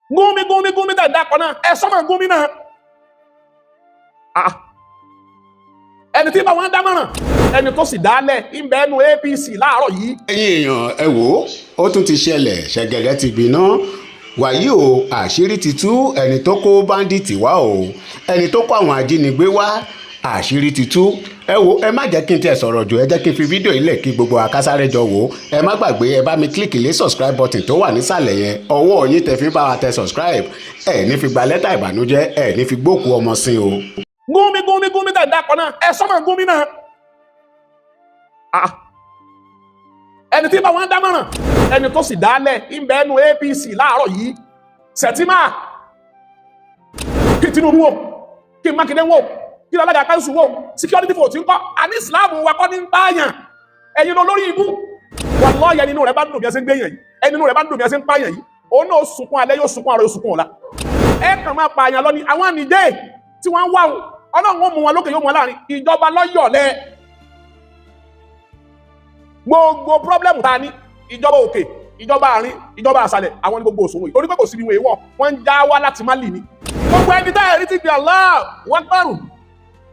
Gúnmi Gúnmi Gúnmi tẹ̀ dákọ̀ náà, ẹ sọ́mọ̀ Gúnmi náà. Ah. Ẹni tí bá wọn dámọ̀ràn, ẹni tó sì dálẹ̀ ìbẹ́nu APC láàárọ̀ yìí. Ẹ̀yin èèyàn, ẹ wò ó, ó tún ti ṣẹlẹ̀, ṣẹ̀gẹ̀dẹ̀ ti gbiná wàyí o. Àṣírí ti tú, ẹni tó kó bandit wá o, ẹni tó kó àwọn ajínigbé wá, àṣírí ti tú. Ẹ wo, ẹ má jẹ́ kí n tiẹ̀ sọ̀rọ̀ jù, ẹ jẹ́ kí n fi fídíò yìí lẹ̀ kí gbogbo akásáré jọ wò ó. Ẹ má gbàgbé, ẹ bá mi click lé subscribe button tó wà nísàlẹ̀ yẹn. Ọwọ́ yín tẹ fi bá wa tẹ subscribe, ẹ ní fi gba lẹ́tà ìbànújẹ́, ẹ ní fi gbókùú ọmọ sí o. Gúnmi Gúnmi Gúnmi tẹ̀ dákọ̀ náà, ẹ sọ́mọ̀ Gúnmi náà. Ah. Ẹni tí bá wọn dámọ̀ràn, ẹni tó sì dálẹ̀ ìbẹ́nu APC láàárọ̀ yìí. Sẹ̀tìmá, kí Tinubu wò, kí Mákindé wò, kí alága kanṣu wò, security vote ń kọ́. Àní Islam wa kọ́ ní ń pààyàn. Ẹ̀yin lọ lórí ibú. Wallahi, ẹni inú rẹ̀ bá ń dùn bí ẹ ṣe ń gbéyàn yìí, ẹni inú rẹ̀ bá ń dùn bí ẹ ṣe ń pààyàn yìí, òun náà sunkún alẹ́, yóò sunkún àárọ̀, yóò sunkún ọ̀la. Ẹ kàn máa pààyàn lọ ní àwọn ànìjẹ́ tí wọ́n ń wá wọn. Ọlọ́run ó mú wọn lókè, yóò mú wọn láàrin. Ìjọba lọ́yọ̀lẹ́ gbogbo problem ta ní, ìjọba òkè, ìjọba àárín, ìjọba àṣàlẹ̀, àwọn ní gbogbo òṣòwò yìí, torí pé kò síbi wọn èèwọ̀, wọ́n ń já wá láti Mali ní. Gbogbo ẹni tá ẹ̀rí ti gbé Allahu Akbar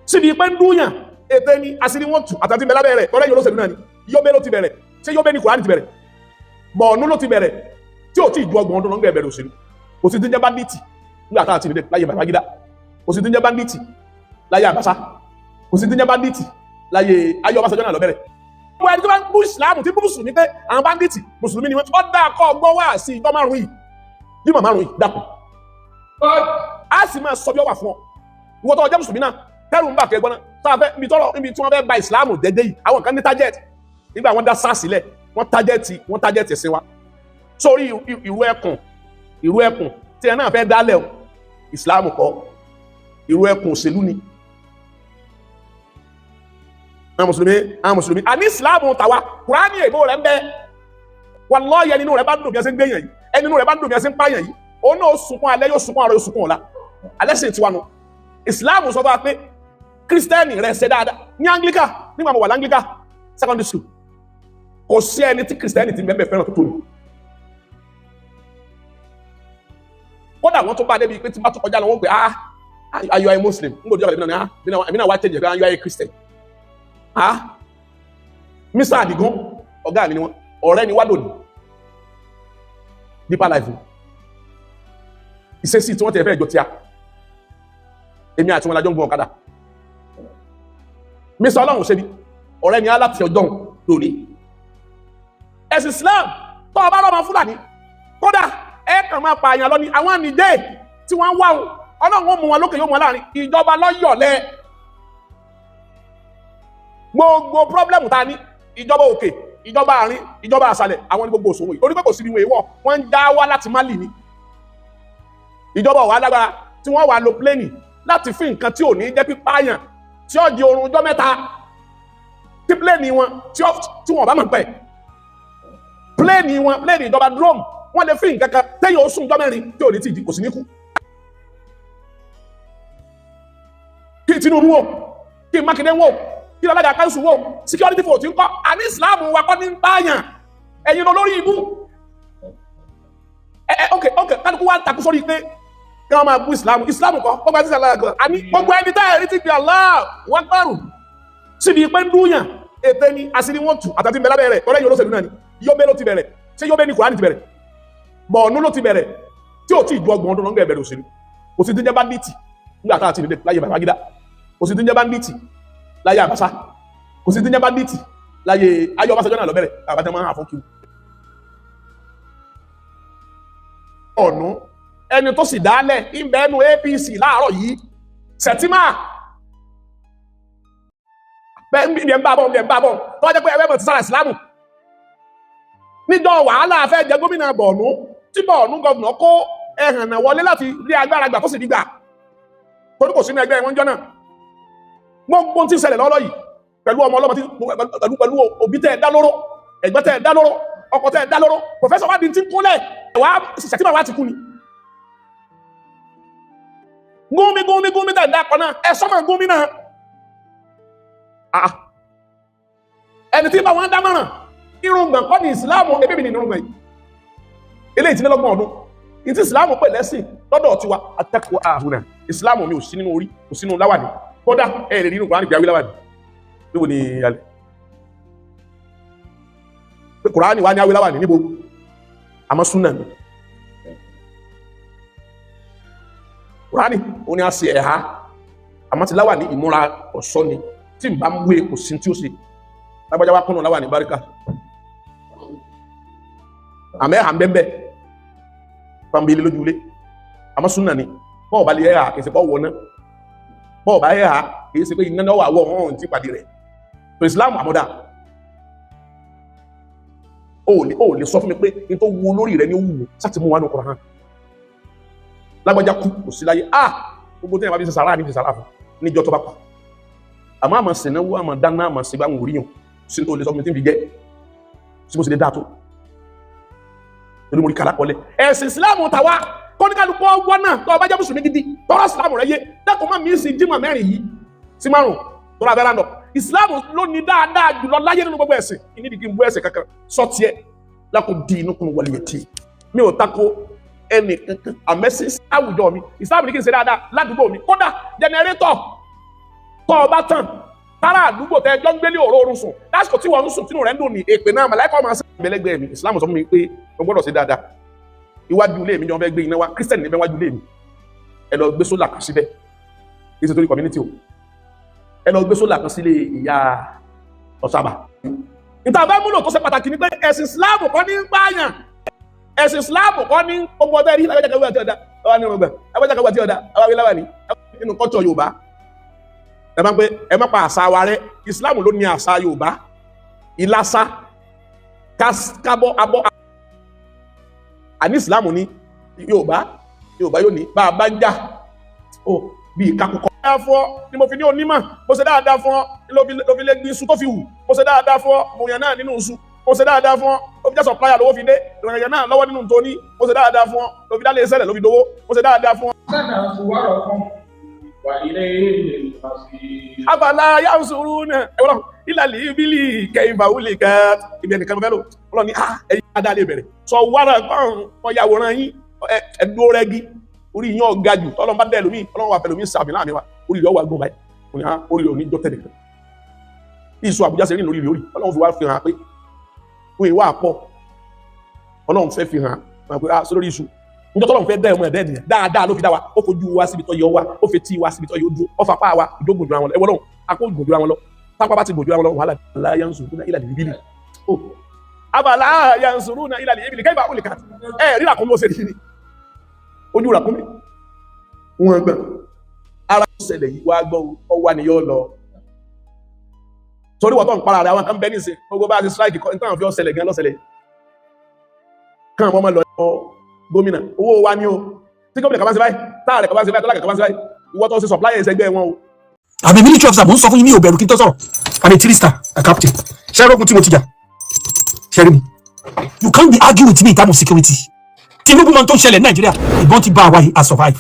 síbi pé ń dúnyàn, ètè ni àṣírí wọn tù àtàtì bẹ̀rẹ̀ lábẹ́ rẹ̀. Tọ́lẹ̀ yóò lóṣèlú náà ni. Yobe ló ti bẹ̀rẹ̀. Ṣé Yobe ni Kùránì ti bẹ̀rẹ̀? Borno ló ti bẹ̀rẹ̀, tí ò tí ì ju 30 ọdún lọ́ngbẹ̀ bẹ̀rẹ̀ òṣèlú. Kò sí ti ń jẹ́ bandit nígbà tá a ti rí láyé Babangida, kò sí ti ń jẹ́ bandit láyé Abacha, kò sí ti ń jẹ́ bandit láyé ayé Ọbásanjọ́ náà lọ bẹ̀rẹ̀. Gbogbo ẹni tó bá ń bú Ìsìlámù, tí bú mùsùlùmí pé àwọn bandit mùsùlùmí ni wọ́n, ó dá kọ́ ọgbọ́n wá sí ìjọ márùn yìí, jímọ̀ 5 yìí, dákun, á sì máa sọ bí ó wà fún ọ. Ìwọ tó ọjọ́ mùsùlùmí náà, tẹ́rù ń bà kẹ́ gbọ́ná tá a fẹ́ ibi tọ́rọ, ibi tí wọ́n fẹ́ ba Ìsìlámù dẹ́dẹ́ yìí, àwọn kan ní target. Nígbà wọ́n dá SARS sílẹ̀, wọ́n target ẹ̀sìn wa. Sórí ìrú ẹkùn, ìrú ẹkùn tí ẹ náà fẹ́ dálẹ̀ o, Ìsìlámù kọ́, ìrú ẹkùn òṣèlú ni. Àwọn mùsùlùmí, àwọn mùsùlùmí, àní Ìsìlámù tàwa, Kùránì èbó rẹ̀ ń bẹ. Wallahi, ẹni inú rẹ̀ bá dùn bí ẹ ṣe ń gbéyàn yìí, ẹni inú rẹ̀ bá dùn bí ẹ ṣe ń pààyàn yìí, òun náà sunkún alẹ́, yóò sunkún àárọ̀, yóò sunkún ọ̀la. Alẹ́ sì tiwa nu. Ìsìlámù sọ fún wa pé kírísítẹ́nì rẹ̀ ṣe dáadáa. Ní Anglican, nígbà mo wà l'Anglican secondary school, kò sí ẹni tí kírísítẹ́nì ti bẹ́ẹ̀ fẹ́ràn tó tó mi. Kódà wọ́n tó bá débi pé tí bá tó kọjá lọ, wọ́n pè, "Ah, are you a Muslim?" N kò jẹ́ ọ̀rẹ́ mi náà ni, ah, èmi náà wá change ẹ̀ pé, "You are a Christian." Ah, Mr. Adigun, ọ̀gá mi ni wọ́n, ọ̀rẹ́ ni wá lónìí. Deeper Life, ìṣesí tí wọ́n ti fẹ́ jọ tíya, èmi àti wọn lájọ́ ń gun ọ̀kadà. Mr. Ọlọ́run ṣe bí ọ̀rẹ́ ni aláti ọjọ́ lónìí. Ẹ̀sìn Islam, tó ọba rọ́mọ Fúlàní, kódà ẹ kàn máa pààyàn lọ ní àwọn ànìjẹ́ tí wọ́n ń wá wọn. Ọlọ́run ó mú wọn lókè, yóò mú wọn láàrin. Ìjọba lọ́yọ̀lẹ́ gbogbo problem ta ní, ìjọba òkè, ìjọba àárín, ìjọba àṣàlẹ̀, àwọn ní gbogbo òṣòwò yìí, torí pé kò síbi wọn èèwọ̀, wọ́n ń já wá láti Mali ní. Ìjọba ò wá lágbára tí wọ́n wà lo plane láti fi nǹkan tí ò ní jẹ́ pípáyàn, tí ó di oorun ọjọ́ 3, tí plane wọn tí wọ́n bá mọ̀ pẹ́ plane wọn, plane ìjọba, drone, wọ́n lè fi nǹkan kan téyàn ó sùn ọjọ́ 4 tí ò ní tì kò sí ní kú. Kí Tinubu wò, kí Mákindé wò, kí alága kanṣu wò, security vote ń kọ́. Àní Ìsìlámù wa kọ́ ní ń pààyàn. Ẹ̀yin lọ lórí ibú. Ẹ ẹ ok, kálukú wa ń takú sórí pé kí wọ́n máa bú Ìsìlámù. Ìsìlámù kọ́ gbogbo ẹni tí sàlẹ̀ àgbà. Àní gbogbo ẹni tá ẹ̀rí ti gbé Allahu Akbar síbi pé ń dúnyàn, ètè ni àṣírí wọn tù àtàtì bẹ̀rẹ̀ lábẹ́ rẹ̀. Tọ́lẹ̀ yóò lóṣèlú náà ni. Yobe ló ti bẹ̀rẹ̀. Ṣé Yobe ni Kùránì ti bẹ̀rẹ̀? Borno ló ti bẹ̀rẹ̀, tí ò tí ì ju 30 ọdún lọ́ngbẹ̀ bẹ̀rẹ̀ òṣèlú. Kò sí ti ń jẹ́ bandit nígbà tá a ti rí láyé Babangida, kò sí ti ń jẹ́ bandit láyé Abacha, kò sí ti ń jẹ́ bandit láyé ayé Ọbásanjọ́ náà lọ bẹ̀rẹ̀. Àbájá máa ń hà fún kí ọ̀nà ẹni tó sì dálẹ̀ ìbẹ́nu APC láàárọ̀ yìí. Sẹ̀tìmá bẹ́ẹ̀ ń bí ẹ̀ ń bá bọ̀, ń bá bọ̀, tó wá jẹ́ pé ẹgbẹ́ mọ̀ ti sára Ìsìlámù níjọ́ wàhálà fẹ́ jẹ gómìnà Borno, tí Borno governor kó ẹ̀hànà wọlé láti rí agbára gbà, tó sì rí gbà, torí kò sínú ẹgbẹ́ wọn jọ náà. Gbogbo tí ń ṣẹlẹ̀ lọ́lọ́ yìí pẹ̀lú ọmọ ọlọ́mọ tí pẹ̀lú òbí tẹ́ ẹ dá lóró, ẹ̀gbẹ́ tẹ́ ẹ dá lóró, ọkọ tẹ́ ẹ dá lóró, professor wá di ti ń kúnlẹ̀ wá, Sẹ̀tìmá wá ti kú ni. Gúnmi Gúnmi Gúnmi tẹ̀ dákọ̀ náà, ẹ sọ́mọ̀ Gúnmi náà. Ah, ẹni tí bá wọn dámọ̀ràn, irùngbọ̀n kọ́ ní Ìsìláàmù. Ebí mi ní irùngbọ̀n yìí, eléyìí ti ní lọ́gbọ̀n ọdún. Ìtí ìsìláàmù pè lẹ́sìn lọ́dọ̀ tiwa, atẹ́kọ̀ọ́ àhùnà. Ìsìláàmù mi ò sí nínú orí, kò sínú láwàní. Kódà ẹ lè rí inú Kùránì pé awí láwàní. Níbo ni alẹ́ pé Kùránì wá ní awí láwàní níbo? Àmọ́ súnà mi Kùránì ó ní a ṣe ẹ̀há, àmọ́ ti láwàní ìmúra ọ̀ṣọ́ ni. Tí n bá ń wé, kò sí tí ó ṣe lágbájá wá kúnnù láwàní báríkà. Àmẹ́ ẹ̀hà ń bẹ́ẹ̀ bẹ́ẹ̀ pàmbélé lójú ilé, àmọ́ súnà ni. Bọ́ọ̀ bá lè ẹ̀hà, kìí ṣe pọ́ wọ náà. Bọ́ọ̀ bá ẹ̀hà, kìí ṣe pé iná náà wà wọ̀ hàn tí pàdé rẹ̀ tó Islam. Àmọ́dá ó lè sọ fún mi pé n tó wu olórí rẹ ní ó wù ú sáti mú wa ní Kùránì. Lágbájá kú, kò sí láyé. Ah, gbogbo tí yẹn bá fi ṣe sàrà ní fi sàrà fún níjọ́ tó bá kú. Àmọ́ sìnáwó, àmọ́ dáná, àmọ́ sígbà ń wòríyàn sí tó lè sọ fún mi tí ń fi jẹ́ sí bó ṣe lè dáa tó torí mo rí kàlá kọlẹ̀. Ẹ̀sìn Ìsìláàmù tàwa kọ́níkàlùkù ọwọ́ náà. Tó o bá jẹ́ mùsùlùmí gidi, tọ́rọ Ìsìláàmù rẹ yé, dẹ́kun má mi sí jímọ̀ mẹ́rin yìí sí márùn tó rà bẹ́ẹ̀ lánàá. Ìsìláàmù ló ní dáadáa jùlọ láyé nínú gbogbo ẹ̀sìn. Ìnídìí kí n bú ẹ̀sìn kankan sọ tiẹ̀ lakum dinukum waliya din. Mi ò tako ẹnì kankan, àmẹ́sí àwùjọ mi, Ìsìláàmù ní kí n ṣe dáadáa ládùúgbò mi. Kódà generator tọ́ ọ bá tàn tára àdúgbò tẹ ẹjọ́ ń gbélé òró oorun sùn lásìkò tí wọ́n ń sùn tínú rẹ̀ ń dùn ní èpè náà, màláíkà máa ṣe ìbẹ̀lẹ́gbẹ̀ẹ́ mi. Ìsìláàmù sọ fún mi pé mo gbọ́dọ̀ ṣe dáadáa. Iwájú ilé mi jọ fẹ́ gbé iná wá, Christian níbẹ̀ wájú ilé mi, ẹ lọ gbé solar kan síbẹ̀. Kì í ṣe torí community o. Ẹ lọ gbé solar kan sílé ìyá ọ̀sábà. Níta bá múlò tó ṣe pàtàkì ni pé ẹ̀sìn Ìsìláàmù kọ́ ní ń pààyàn, ẹ̀sìn Ìsìláàmù kọ́ ní gbogbo ọdẹ rí. Lágbájá kan wà tí ọ̀dà ọwọ́ ní ọgbà, lágbájá kan wà tí ọ̀dà ọwọ́ wí láwà ní nínú kọ́tọ̀ Yorùbá. Ẹ máa ń pé ẹ má pa àṣà wa rẹ́. Ìsìláàmù ló ní àṣà Yorùbá, ìlàsà kábọ́ abọ́. Àní Ìsìláàmù ní Yorùbá, Yorùbá yóò ní bá a bá ń jà ó bíi kakukọ. Dáadáa fún ọ ni mo fi ní onímọ̀. Mo ṣe dáadáa fún ọ ló fi lé gbin iṣu tó fi hù. Mo ṣe dáadáa fún ọ, mo yàn náà nínú iṣu. Mo ṣe dáadáa fún ọ, ló fi jẹ́ supplier lówó fi dé ìrìnàjò náà lọ́wọ́ nínú tóní. Mo ṣe dáadáa fún ọ, ló fi dálé iṣẹ́ ló fi dowó. Mo ṣe dáadáa fún ọ. صوركم وإليه المصير. أفلا ينظرون ẹ̀wọ̀n إلى الإبل كيف خلقت. Ibi ẹnìkan fẹ́ lò ọlọ́ni ah, ẹ̀yin dáadáa lè bẹ̀rẹ̀ sọ wàrà kan ọ̀yàwòrán yín ẹ̀dúró rẹ́gí orí yín ọ̀gá jù. Tọ́lọ́n bá dẹ̀ lómi, Ọlọ́run wà pẹ̀lú mi sàmì láàrin wa, orí rẹ̀ wà gùn báyìí. Òní ah, orí rẹ̀ ò ní jọ tẹ̀lé kan bí ìṣù Àbújá ṣe rí lórí rẹ̀. Orí Ọlọ́run fi wá fi hàn pé wọ́n ìwà àpọ̀. Ọlọ́run fẹ́ fi hàn pé ah, sórí iṣu níjọ́ tọ́lọ́run fẹ́ dá ẹ̀mọ́ ẹ̀dá ènìyàn dáadáa ló fi dá wa. Ó fojú wa síbi tó yọ wa, ó fi tí wa síbi tó yọ dúró, ó fapá wa ìdógùn jura wọn lọ. Ẹwọ́ lọ́hùn akó gùn jura wọn lọ. Tápá bá ti gùn jura wọn lọ, wàhálà. لا ينظرون إلى الإبل ó أفلا ينظرون إلى الإبل كيف خلقت. Ẹ rí ràkúnmí ó ṣe rí ni ojú ràkúnmí wọn gbọ́n ara ṣẹlẹ̀ yìí wá gbọ́ ọ wá ni yóò lọ torí wọ́n tó ń para rẹ̀. Àwọn kan bẹ́ nísìn gbogbo bá a ti strike kọ́ nítorí àwọn fi ọ̀ṣẹlẹ̀ gan lọ́sẹ̀lẹ̀ kàn wọ́n máa lọ gómìnà. Owó wa ni o. Tí gómìnà kan bá ń ṣe báyìí, táàrẹ̀ kan bá ń ṣe báyìí, tọ́lákà kan bá ń ṣe báyìí, ìwọ tó ń ṣe supplier ẹgbẹ́ wọn o. Àmì military officer, mo ń sọ fún yín, mi ò bẹ̀rù kí n tó sọ̀rọ̀. I'm a three star, a captain. Ṣé ẹrọ́gùn tí mo ti jà ṣe rí mi? You can't be argue with me in terms of security. Tinubu máa ń tó ń ṣẹlẹ̀ ní Nàìjíríà, ìbọn ti bá àwa yìí, a survive.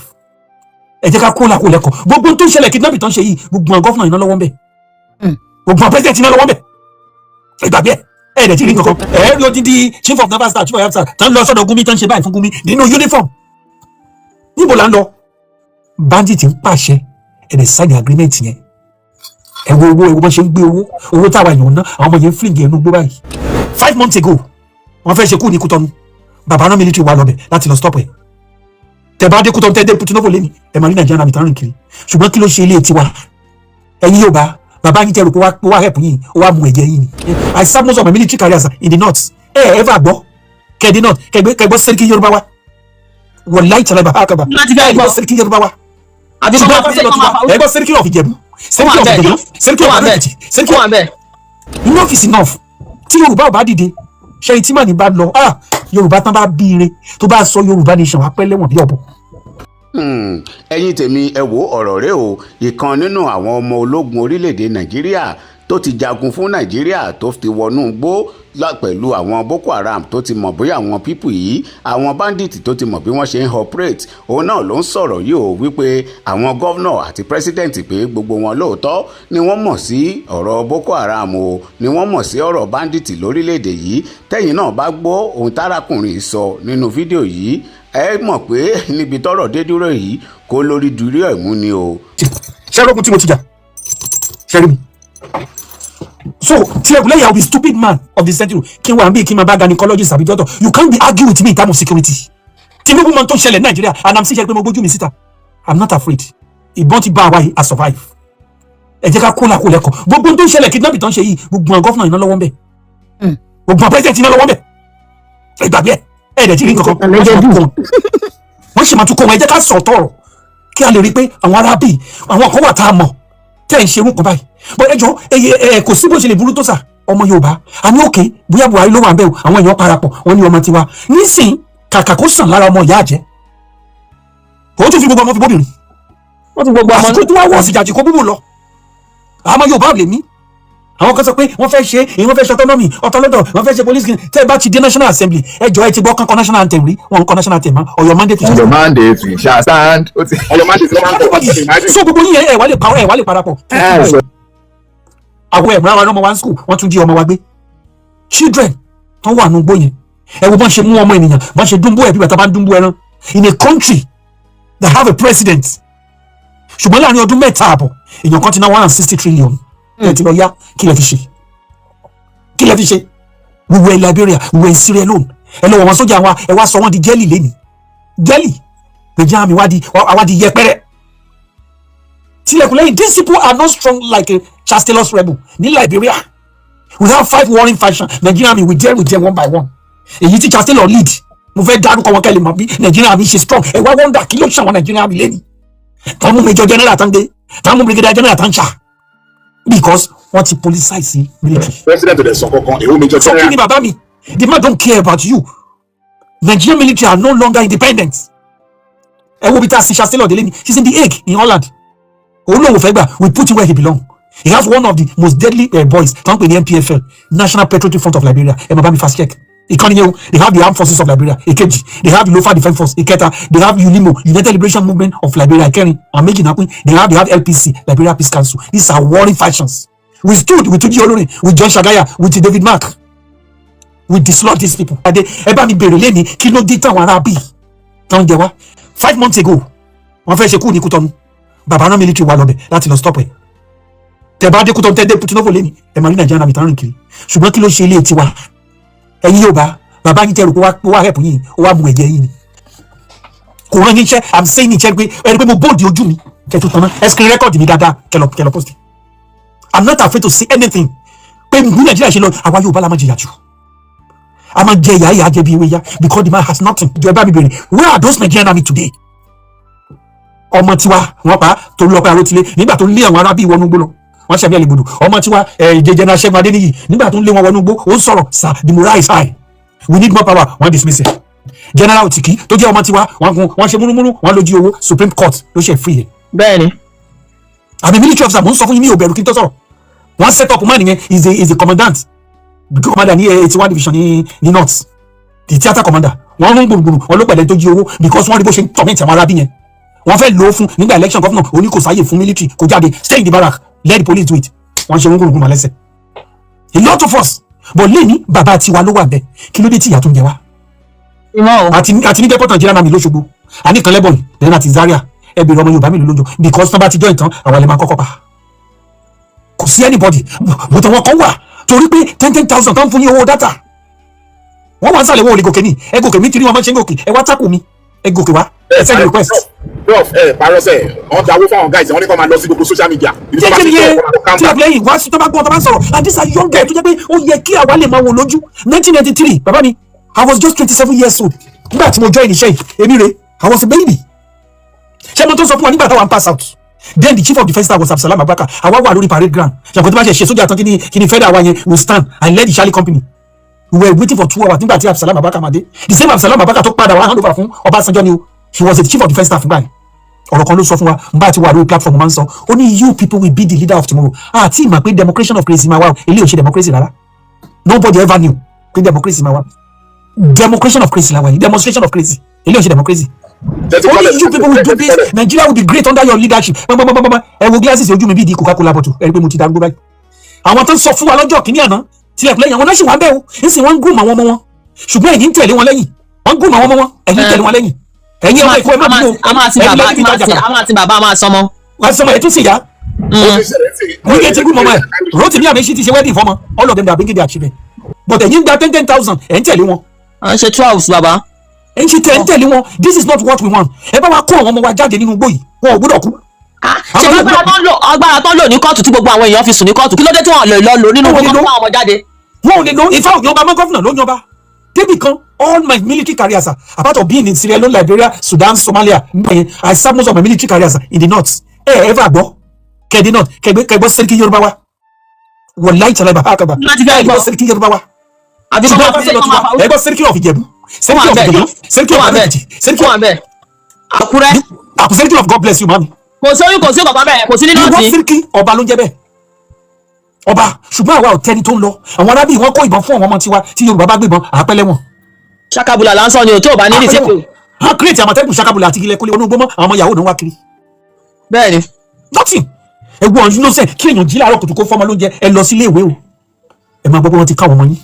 Ẹ jẹ́ ká kó làkó lẹ́kọ̀ọ́ gbogbo tó ń ṣẹlẹ̀. Kidnapping tó ń ṣe yìí, gbogbo àwọn governor iná lọ́wọ́ ń bẹ̀, gbogbo àwọn president iná lọ́wọ́ ń bẹ̀. Ẹ gbàgbé ẹ. Ẹ dẹ̀ ti rí nǹkan kan. Ẹ rí odidi chief of naval staff, chief of air staff tó ń lọ sọ́dọ̀ Gumi, tó ń ṣe báyìí fún Gumi nínú uniform. Níbo là ń lọ? Bandit ń pàṣẹ, ẹ dẹ̀ sign agreement yẹn. Ẹ wo owó, ẹ wo bọ́n ṣe ń gbé owó, owó táwa èèyàn ná. Àwọn ọmọ yẹn ń fling ẹnu gbó báyìí. 5 months ago, wọ́n fẹ́ ṣe kú ní Kútọ́nù. Bàbá náà, military wà lọ́bẹ̀ láti lọ stop ẹ̀. Tẹ bá dé Kútọ́nù, tẹ dé Putunovo lẹ́ni, ẹ máa rí Nàìjíríà náà rìn kiri. Ṣùgbọ́n kí ló ṣe ilé tiwa? Ẹ̀yin yóò bá bàbá yín tẹ rò pé ó wá help yín, ó wá mu ẹ̀jẹ̀ yín ni. I serve most of my military careers in the north. Ẹ ẹ ever gbọ́ kẹ́ẹ̀dé north, kẹgbọ́ sẹ́ríkì Yorùbá wa? Wọ̀láì tàlẹ́ bàbá àkàbà. Láti fẹ́ ẹ gbọ́ gbọ́. Sẹ́ríkì Yorùbá wa? Àbí kọ́ ṣùgbọ́n máa bá fi fẹ́ lọ kọ́ tiwa, máa fa ẹ gbọ́ sẹ́ríkì of Ìjẹ̀bú, sẹ́ríkì of Ìjẹ̀bú, sẹ́ríkì ó of wà bẹ́ẹ̀. Adó-Èkìtì, sẹ́ríkì ó of wà bẹ́ẹ̀. Enough is enough. Tí Yorùbá ò bá dìde, ṣe tí màní bá lọ, ah, Yorùbá tán bá bí ire tó bá sọ Yorùbá nation, wá pẹ́ lẹ́wọ̀n bí ọ̀bọ. Ẹ̀yin tèmi, ẹ wo ọ̀rọ̀ rẹ o. Ìkan nínú àwọn ọmọ ológun orílẹ̀-èdè Nàìjíríà tó ti jagun fún Nàìjíríà, tó ti wọnú igbó pẹ̀lú àwọn Boko Haram, tó ti mọ̀ bóyá àwọn people yìí, àwọn bandit, tó ti mọ̀ bí wọ́n ṣe ń operate, òun náà ló ń sọ̀rọ̀ yìí o, wípé àwọn governor àti president, pé gbogbo wọn lóòótọ́ ni wọ́n mọ̀ sí ọ̀rọ̀ Boko Haram o, ni wọ́n mọ̀ sí ọ̀rọ̀ bandit lórílẹ̀‐èdè yìí. Tẹ́yìn náà bá gbọ́ ohun tárakùnrin sọ nínú fídíò yìí, Ẹ mọ̀ pé níbi tọ́rọ̀ dé dúró yìí, kó lórí dúró ẹ̀ mú ni o. Ṣé rógun tí mo ti jà? Ṣe rí mi? So tilẹ̀kùn lẹ́yìn, I will be stupid man of the century kí n wà níbí, kí n máa bá gynecologist àbí doctor. You can't be argue with me in terms of security. Tinubu mọ tó ń ṣẹlẹ̀ ní Nàìjíríà, and I'm still pé mo gbójú mi síta. I'm not afraid. Ìbọn ti bá àwa yìí, I survive. Ẹ jẹ́ ká kó làkó lẹ́kọ̀ọ́ gbogbo tó ń ṣẹlẹ̀. Kidnapping tó ń ṣe yìí, gbogbo àwọn governor iná lọ́wọ́ ń bẹ̀, gbogbo àwọn president iná lọ́wọ́ ń bẹ̀. Ẹ gbàgbé ẹ, ẹ dẹ̀ ti rí nǹkan kan. Wọ́n sì máa tún kó wọn. Ẹ jẹ́ ká sọ̀ tọ̀rọ̀ kí a lè rí i pé àwọn arábì, àwọn kan wà tá a mọ̀ tẹ́ ẹ̀ ń ṣerú kan báyìí. Bọ́ ẹ jọ, ẹ kò sí bó ṣe lè burú tó sà. Ọmọ Yorùbá a ní òkè, bóyá Buhari ló wà ń bẹ̀ o, àwọn èèyàn parapọ̀, wọ́n ní ọmọ tiwa nísìn. Kàkà kó sàn lára ọmọ ìyá àjẹ́, ó tún fi gbogbo ọmọ fi bóbìnrin. Wọ́n ti gbogbo ọmọ. Àsìkò tó wá wọ̀ sí jàjì kó búbù lọ. Àmọ́ Yorùbá ò lè mí. Àwọn kan sọ pé wọ́n fẹ́ ṣe èyí, wọ́n fẹ́ ṣe autonomy ọ̀tọ̀lọ́dọ̀, wọ́n fẹ́ ṣe police. Tẹ́ ẹ bá ti dé National Assembly, ẹ jọ, ẹ ti gbọ́ kankan national anthem rí? Wọn ń kọ national anthem mọ́. Ọ̀yọ́ mandate. Your mandate we shall stand. Ó ti. Ọ̀yọ́ mandate ló máa ń kọ. Everybody, so gbogbo yín, ẹ wá lè pa, ẹ wá lè parapọ̀. Àwọn ẹ̀múra wa ọmọ wa ń school, wọ́n tún jí ọmọ wa gbé. Children tó wà nù gbó yẹn, ẹ wo bọ́n ṣe mú ọmọ ènìyàn, bọ́n ṣe dúnbó ẹ̀ bí bàtà bá ń dúnbó ẹran, in a country that have a president. Ṣùgbọ́n láàrin ọdún 3.5, èèyàn kan ti ná 160 trillion. Ẹ ti lọ yá, kí lẹ fi ṣe? Kí lẹ fi ṣe? We were in Liberia, we were in Sierra Leone. Ẹ lọ wọ wọn sójà wa, ẹ wá sọ wọn di jelly lẹ́ni jelly. Nàìjíríà mi wá di, àwa di yẹpẹrẹ. Tilẹ̀kùn lẹ́yìn, these people are not strong like a Charles Taylor's rebel ní Liberia. We have five warring factions. Nigeria Army, we deal with them one by one. Èyí tí Charles Taylor lead, mo fẹ́ dárúkọ wọn kẹ́lẹ́ mọ̀ bí Nigeria Army ṣe strong. Ẹ wá wonder kí ló ṣàwọn Nigeria Army lẹ́ni tán mú major general tán gbé, tán mú brigadier general tán ṣá, because wọ́n ti politicize military. President ò dẹ̀ sọ kankan, èwo major So kí general. ni bàbá mi? The man don't care about you. Nigerian military are no longer independent. Ẹ wo bí tá a sì Charles Taylor délé ni. She's in The Hague in Holland. Òun lòun ò fẹ́ gbà. We put him where he belong. He has one of the most deadly boys tó ń pè ní NPFL, National Patriotic Front of Liberia. Ẹ máa bá mi fast check ìkànnì yẹn o. They have the Armed Forces of Liberia. Èkejì, they have the Lofa Defence Force. Ìkẹta, they have ULIMO, United Liberation Movement of Liberia. Ìkẹrin, àwọn méjì náà pín. They have LPC, Liberia Peace Council. These are warring factions. We stood with Tuji Olorin, with John Shagaya, with David Mark. We dislodge these people. Adé, ẹ bá mi bèrè lẹ́ni, kí ló dé táwọn ará bíi tán jẹ wá? 5 months ago, wọ́n fẹ́ ṣe kú ní Kútọ́nù. Bàbá náà, military wà lọ́bẹ̀ láti lọ stop ẹ̀. Tẹ bá dé Kútọ́nù, tẹ dé Porto-Novo lẹ́ni, ẹ máa rí Nàìjíríà náà tán rìn kiri. Ṣùgbọ́n kí ló ṣe ilé tiwa? Ẹ̀yin yóò bá bàbá yín tẹrù pé wá help yín, ó wá mu ẹ̀jẹ̀ yín ni, kò rán yín iṣẹ́. I'm saying iṣẹ́ pé ẹni pé mo bóòdì ojú mi kẹ tó tanná. Ẹ screen record mi dáadáa, kẹlọ post. I'm not afraid to say anything pé bí Nàìjíríà ṣe lọ, àwa Yorùbá la máa jìyà jù. A máa jẹ ìyá, ìyá jẹ bí ewé yá, because the man has nothing. Jọ, ẹ bá mi bèrè, where are those Nigerian army today? Ọmọ tiwa wọn pa torí ọpẹ Arótilé nígbà tó ń lé àwọn arábí wọnú gbó lọ, wọn ṣàbí àlègbòdò. Ọmọ tiwa ẹ jẹjẹrẹ Ṣẹ́gun Adéníyì, nígbà tó ń lé wọn wọnú gbó, ó ń sọ̀rọ̀, "Sir, the morale is high, we need more power." Wọn dismiss ẹ. General Otiki tó jẹ́ ọmọ tiwa, wọn gun, wọn ṣe múrúmúrú, wọn lójú owó. Supreme Court ló ṣe free ẹ. Bẹ́ẹ̀ni. Àmì military officer, mò ń sọ fún yín, mi ò bẹ̀rù kí n tó sọ̀rọ̀. Wọ́n set up man yẹn, is a commandant, commander ní 81 Division ní north, the theatre commander. Wọ́n rún gbùngbùn, wọn ló pẹ̀lẹ́ tó jí owó, because wọ́n rí bó ṣe ń torment àwọn arábí yẹn. Wọ́n fẹ́ lò ó fún nígbà election governor, òní kò sáyè fún military, kò jáde, stay in the barrack, let the police do it. Wọ́n ṣe rún gbùngbùn lẹ́sẹ̀, a lot of us. But lẹ́ni bàbá tiwa ló wà bẹ́ẹ̀, kí ló dé tí ìyà tó ń jẹ wá? Ìmọ̀ o. Àti ní depot Nigeria Army lóṣogbo, àní kan lẹ́bọ̀n, then àti Zaria. Ẹ bèrè, ọmọ Yorùbá mélòó lójó? Because tán bá ti jọ ìtàn, àwa lè máa kọ́kọ́ pa. Kò sí anybody, but àwọn kan wà torí pé ten ten thousand tán fún yín, owó data, wọ́n wá ń sàlẹ̀, wọn ò lè gòkè ní. Ẹ gòkè mi tìrí, wọn máa ń ṣe ń gòkè. Ẹ wá tákù mi, ẹ gòkè wá, ẹ send request. Prof, ẹ parọ́ sẹ́, wọ́n dáwó fáwọn guys, wọ́n ní kó máa lọ sí gbogbo social media. Ibi tó bá jẹ́jẹ́ ti nìyẹn tẹ̀, kó máa tí a fi lẹ́yìn wá sí, tó bá gbọ́, tó bá ń sọ̀rọ̀. And these are young guys tó jẹ́ pé ó yẹ kí àwa lè máa wò lójú. 1993, bàbá mi, I was just 27 years old nígbà tí mo join iṣẹ́ yìí. Èmi rè, I was a baby. Ṣé mo tó sọ fún wa nígbà táwa ń pass out? Then the chief of defence staff was Abdulsalam Abubakar. Àwa wà lórí parade ground. Ṣàkóso tó bá ṣe ṣe sójà tán, kí ni federal wa yẹn will stand and led the Charlie Company. We were waiting for 2 hours nígbà tí Abdulsalam Abubakar máa dé. The same Abdulsalam Abubakar tó padà wá hand over fún Ọbásanjọ́ ni o. He was the chief of defence staff nígbà yẹn. Ọ̀rọ̀ kan ló sọ fún wa n bá ti wà lórí platform máa ń sọ. Ó ní, "You people will be the leader of tomorrow." Àti ìmọ̀ pé democration of crazy máa wá o. Eléyìí ò ṣe democracy rárá. Nobody ever knew pé democracy máa wá. Democration of crazy la wà yìí, demonstration of crazy. Eléyìí ò ṣe democracy. Only you people will do this. Nigeria will be great under your leadership. Gbọngbọngbọngbọn, ẹ wo glasses ojú mi bíi di Coca-Cola bottle. Ẹ rí i pé mo ti darúgbó báyìí. Àwọn tó ń sọ fún wa lọ́jọ́ kìíní àná, tilẹ̀kùn lẹ́yìn, àwọn náà sì wá bẹ́ẹ̀ o. Ń sì wọ́n ń gùn àwọn ọmọ wọn, ṣùgbọ́n ẹ̀yin ń tẹ̀lé wọn lẹ́yìn. Wọ́n ń gùn àwọn ọmọ wọn, ẹ̀yin ń tẹ̀lé wọn lẹ́yìn. Ẹ̀yin ọmọ Èkó, ẹ má bínú. A máa ti Ẹ̀yin bàbá lẹ́ni a máa ìtajà ti kan. a máa ti bàbá, a máa sọmọ. Wàá sọmọ ẹ̀ tún sì yá. Ó ti ṣẹlẹ̀ sí i. Wíkẹ́ ti kú mọ́mọ́ ẹ̀. Rotimi Amechi ti ṣe wedding fọ́mọ. All of them, they are bringing their children, but ẹ̀yin gba 10,000, ẹ̀ ń tẹ̀lé wọn. À ń ṣe 12, bàbá. Ẹ̀ ń ṣe tẹ̀ ń tẹ̀lé wọn. This is not what we want. Ẹ bá wa kó àwọn ọmọ wa jáde nínú igbó yìí, wọn ò gbọ́dọ̀ kú. Ṣe Àwọn agbára tó ń lò ní kóòtù tí gbogbo àwọn èèyàn fi sùn ní kóòtù, kí ló dé tí wọ́n lè lọ lò nínú Wọ́n lè gbogbo lò. àwọn ọmọ jáde? Wọn ò lè lo ifá òyìnbá mọ́. Governor ló yanba débì kan. All my military career, sir, apart of being in Sierra Leone, Liberia, Sudan, Somalia nígbà yẹn, I serve most of my military career, sir, in the north. Ẹ ẹ ever gbọ́ kẹ́ẹ̀dé north kẹgbẹ́ kẹgbọ́ sẹ́ríkì Yorùbá wa? Wàláì tàlẹ́ bàbá àkàbà. Láti fẹ́ ẹ gbọ́ gbọ́. sẹ́ríkì Yorùbá wa? Àbí kọ́ Ṣùgbọ́n máa bá fi fẹ́ lọ kọ́ tiwa, máa fa ẹ gbọ́ sẹ́ríkì of Ìjẹ̀bú, sẹ́ríkì of bẹ́ẹ̀. Ìjẹ̀bú, sẹ́ríkì Ó of wà bẹ́ẹ̀. Adó-Èkìtì, sẹ́ríkì Ó of wà bẹ́ẹ̀. Àkúrẹ́. Àkù sẹ́ríkì of, God bless you, mami. Kò sí oyún, kò sí kankan bẹ́ẹ̀, kò sí nínú Ìwọ ọ̀sìn. sẹ́ríkì ọba ló ń jẹ́ bẹ́ẹ̀, ọba. Ṣùgbọ́n àwa ò tẹni tó ń lọ. Àwọn arábì wọn kó ìbọn fún àwọn ọmọ tiwa. Tí Yorùbá bá gbébọn, àpẹlẹ wọn. Ṣakabula là ń sọ ni o, tó o bá ní ní ìsìnkú. Wọ́n create Àmọ̀tẹ́kùn ṣakabula àti ilẹ̀ kólé onúgbó mọ́. Àwọn ọmọ yahoo ló ń wá kiri. Bẹ́ẹ̀ ni. Nothing. Ewu ọ̀hún innocent kí èèyàn jí láàárọ̀ kùtù kó fọ́mọ lóúnjẹ, ẹ lọ sí ilé ìwé o, ẹ máa gbọ́ pé wọ́n ti ká àwọn ọmọ yín.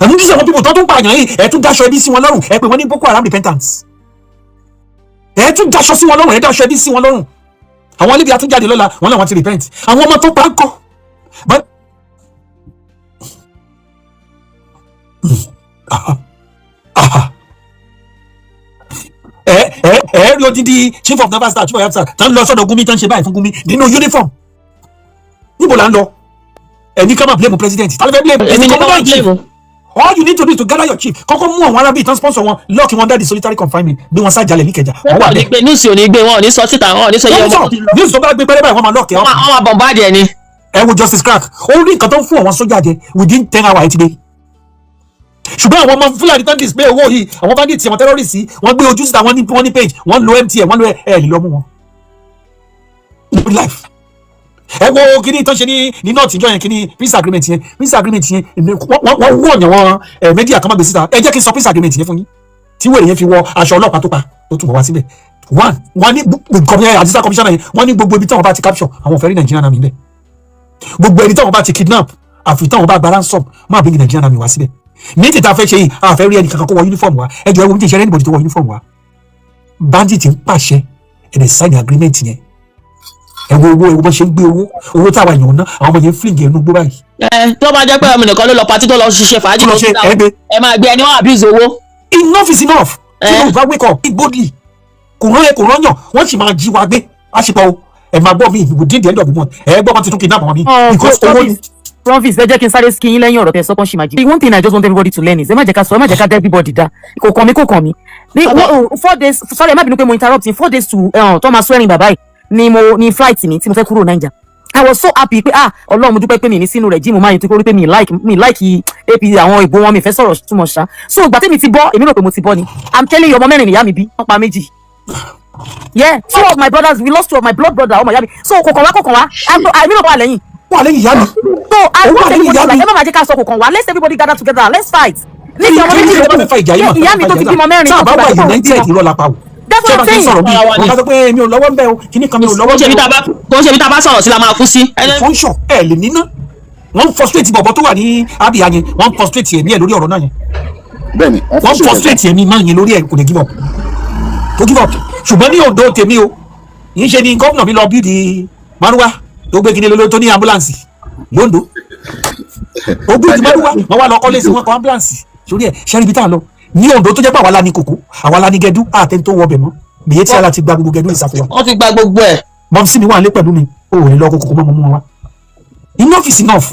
Ẹ̀mú jísọ̀ àwọn people tó tún pààyàn yìí, ẹ tún daṣọ ẹbí sí wọn lọ́rùn, ẹ pè wọ́n ní Boko Haram repentance. Ẹ tún daṣọ sí wọn lọ́rùn, ẹ daṣọ ẹbí sí wọn lọ́rùn. Àwọn Libya tún jáde lọ́la, wọn làwọn ti repent. Àwọn ọmọ tó pa ń kọ́. Aha. Aha. Ẹ rí odidi chief of naval staff, chief of air staff tó ń lọ sọ́dọ̀ Gumi, tó ń ṣe báyìí fún Gumi nínú uniform. Níbo là ń lọ? Ẹni ká máa blame president, ta ló fẹ́ blame? Èmi ni ká máa Commander in chief. blame. All you need to do is to gather your chief, kọ́kọ́ mú àwọn arábíyì tán, sponsor wọn, lock wọn under the solitary confinement, gbé wọn sájàlẹ̀ níkẹjà, wọ́n wà Wọn ò ní bẹ́ẹ̀. gbé news, ò ní gbé, wọn ò ní sọ síta, wọn ò ní sọ iye Wọ́n ọmọ sọ tó ti lọ. News tó bá gbé pẹ́rẹ́ báyìí, wọ́n máa lock ẹ̀ Wọ́n up. máa bombard ẹ̀ ni. Ẹ wo Justice Crack, ó rí nǹkan tó ń fún àwọn sójà jẹ within 10 hours, ẹ ti gbé. Ṣùgbọ́n àwọn ọmọ Fúlàní tán display owó yìí, àwọn bandits, àwọn terrorists yìí, wọ́n gbé ojú síta, wọ́n ní page, wọ́n lo MTN, wọ́n lo ẹ̀ lè lọ mú wọn. Good life. Ẹ wo kíní tó ń ṣe ní north ìjọ yẹn, kíní peace agreement yẹn. Peace agreement yẹn, wọ́n wọ̀ yàn wọ́n ẹ̀ media kan má gbé síta. Ẹ jẹ́ kí n sọ peace agreement yẹn fún yín tí wèrè yẹn fi wọ aṣọ ọlọ́pàá tó pa tó tún bọ̀ wá síbẹ̀. One, wọ́n ní assistant commissioner yẹn, wọ́n ní gbogbo ibi táwọn bá ti capture, àwọn ò fẹ́ rí Nigerian Army bẹ́ẹ̀. Gbogbo ẹni táwọn bá ti kidnap, àfi táwọn bá gba ransom, máa bring Nigerian Army wá síbẹ̀. Ní tìta fẹ́ ṣe yìí, a fẹ́ rí ẹnì kankan kó wọ uniform wa. Ẹ jọ, ẹ wo mi ti ṣe anybody tó wọ uniform wa. Bandit ń pàṣẹ, ẹ dẹ̀ sign agreement yẹn. Ẹ wo owó, ẹ wo bó ṣe ń gbé owó, owó táwa èèyàn ná, àwọn ọmọ yẹn ń fling ẹnu gbó báyìí. Ẹ tó bá jẹ́ pé ọmọ nìkan ló lọ party, tó lọ ṣiṣẹ́ fàájì, Tó lọ tó ṣe ń ta ẹgbẹ́. Ẹ máa gbé ẹni wọn abuse owó. Enough is enough. Tí Eh. Yorùbá wake up boldly, kò rán ẹ, kò rán yàn, wọ́n sì máa jí wa gbé àṣepọ̀ o. Ẹ máa gbọ́ mi within the end of the month, ẹ gbọ́ wọn ti tún kidnap àwọn mi because owó ni. Promise, ẹ jẹ́ kí n sáré skin yín lẹ́yìn ọ̀rọ̀ tẹ́ sọ́kàn ṣì máa jí. The one thing I just want everybody to learn is, ẹ má jẹ́ ká sọ, ẹ má jẹ́ ká dá everybody dá. Kò kàn mí, kò kàn mí. Ní 4 days, sorry, ẹ má bínú pé mo interrupt yín, 4 days to tó máa swearing bàbá yìí ni mo ní flight mi tí mo fẹ́ kúrò Naija. I was so happy pé, ah, Ọlọ́run, mo dúpẹ́ pé mi ní sínú rẹ̀ jí mo máa yin tó kórí pé mi like AP àwọn ìbò wọn, mi fẹ́ sọ̀rọ̀ too much ṣá. So ìgbà tẹ́mi ti bọ́, èmi rò pé mo ti bọ́ ni. I'm telling you, ọmọ mẹ́rin nìyá mi bí, wọ́n pa méjì. Yeah, two of my brothers, we lost two of my blood brother, ọmọ ìyá mi. So kò kàn wá, kò kàn wá, èmi náà wà lẹ́yìn. Wà lẹ́yìn ìyá mi. So I Ó wà want lẹ́yìn everybody ìyá to like mi. ẹ má máa jẹ́ ká sọ kò kàn wá. Let's everybody gather together, let's fight. Ní ti ọmọ Kí méjì ni ìjọba fẹ́ fa ìjà yìí mà? ìyá mi tó ti bímọ mẹ́rin Tá a bá tó wà ti gbà pé òun united, bímọ. irọ́ la pa o. That's what Ṣé I'm bá ti ń saying. sọ̀rọ̀ bí Ara wa ni. wọ́n ká sọ pé mi ò lọ́wọ́ ń bẹ́ o, kíní kan mi ò lọ́wọ́ Kò ń ń ṣe bẹ́ ibi o. tá a bá kò ń ṣe ibi tá a bá sọ̀rọ̀ sí la máa kú sí. Function ẹ lè níná. Wọ́n ń frustrate bọ̀bọ̀ tó wà ní Abia yẹn, wọ́n ń frustrate ẹ̀mí ẹ̀ lórí ọ̀rọ̀ náà yẹn. Bẹ́ẹ̀ni. Wọ́n ń frustrate ẹ̀mí máa yẹn lórí ẹ̀, kò lè give up, tó give up. Ṣùgbọ́n ní Ondo tèmi o, yìí ṣe ni gómìnà mi lọ bí di maruwa tó gbé kíní lórí, tó ní ambulance lóńdó, ó gbé ti maruwa, wọ́n wá lọ kọ́lé sí wọn, kọ́ ambulance sórí ẹ̀. Ṣẹ́rí ibi tá à ń lọ ní Ondo, tó jẹ́ pé àwa la ní kòkó, àwa la ní gẹdú, àtẹni tó wọ ọbẹ̀ mọ́ bìyẹ́ tí ala ti gba gbogbo gẹdú ìsàfihàn. Wọ́n ti gba gbogbo ẹ̀. Mọ̀mísí mi wà nílé pẹ̀lú mi, o ò lè lọ kókó mọ́ mọ́ wa. Enough is enough.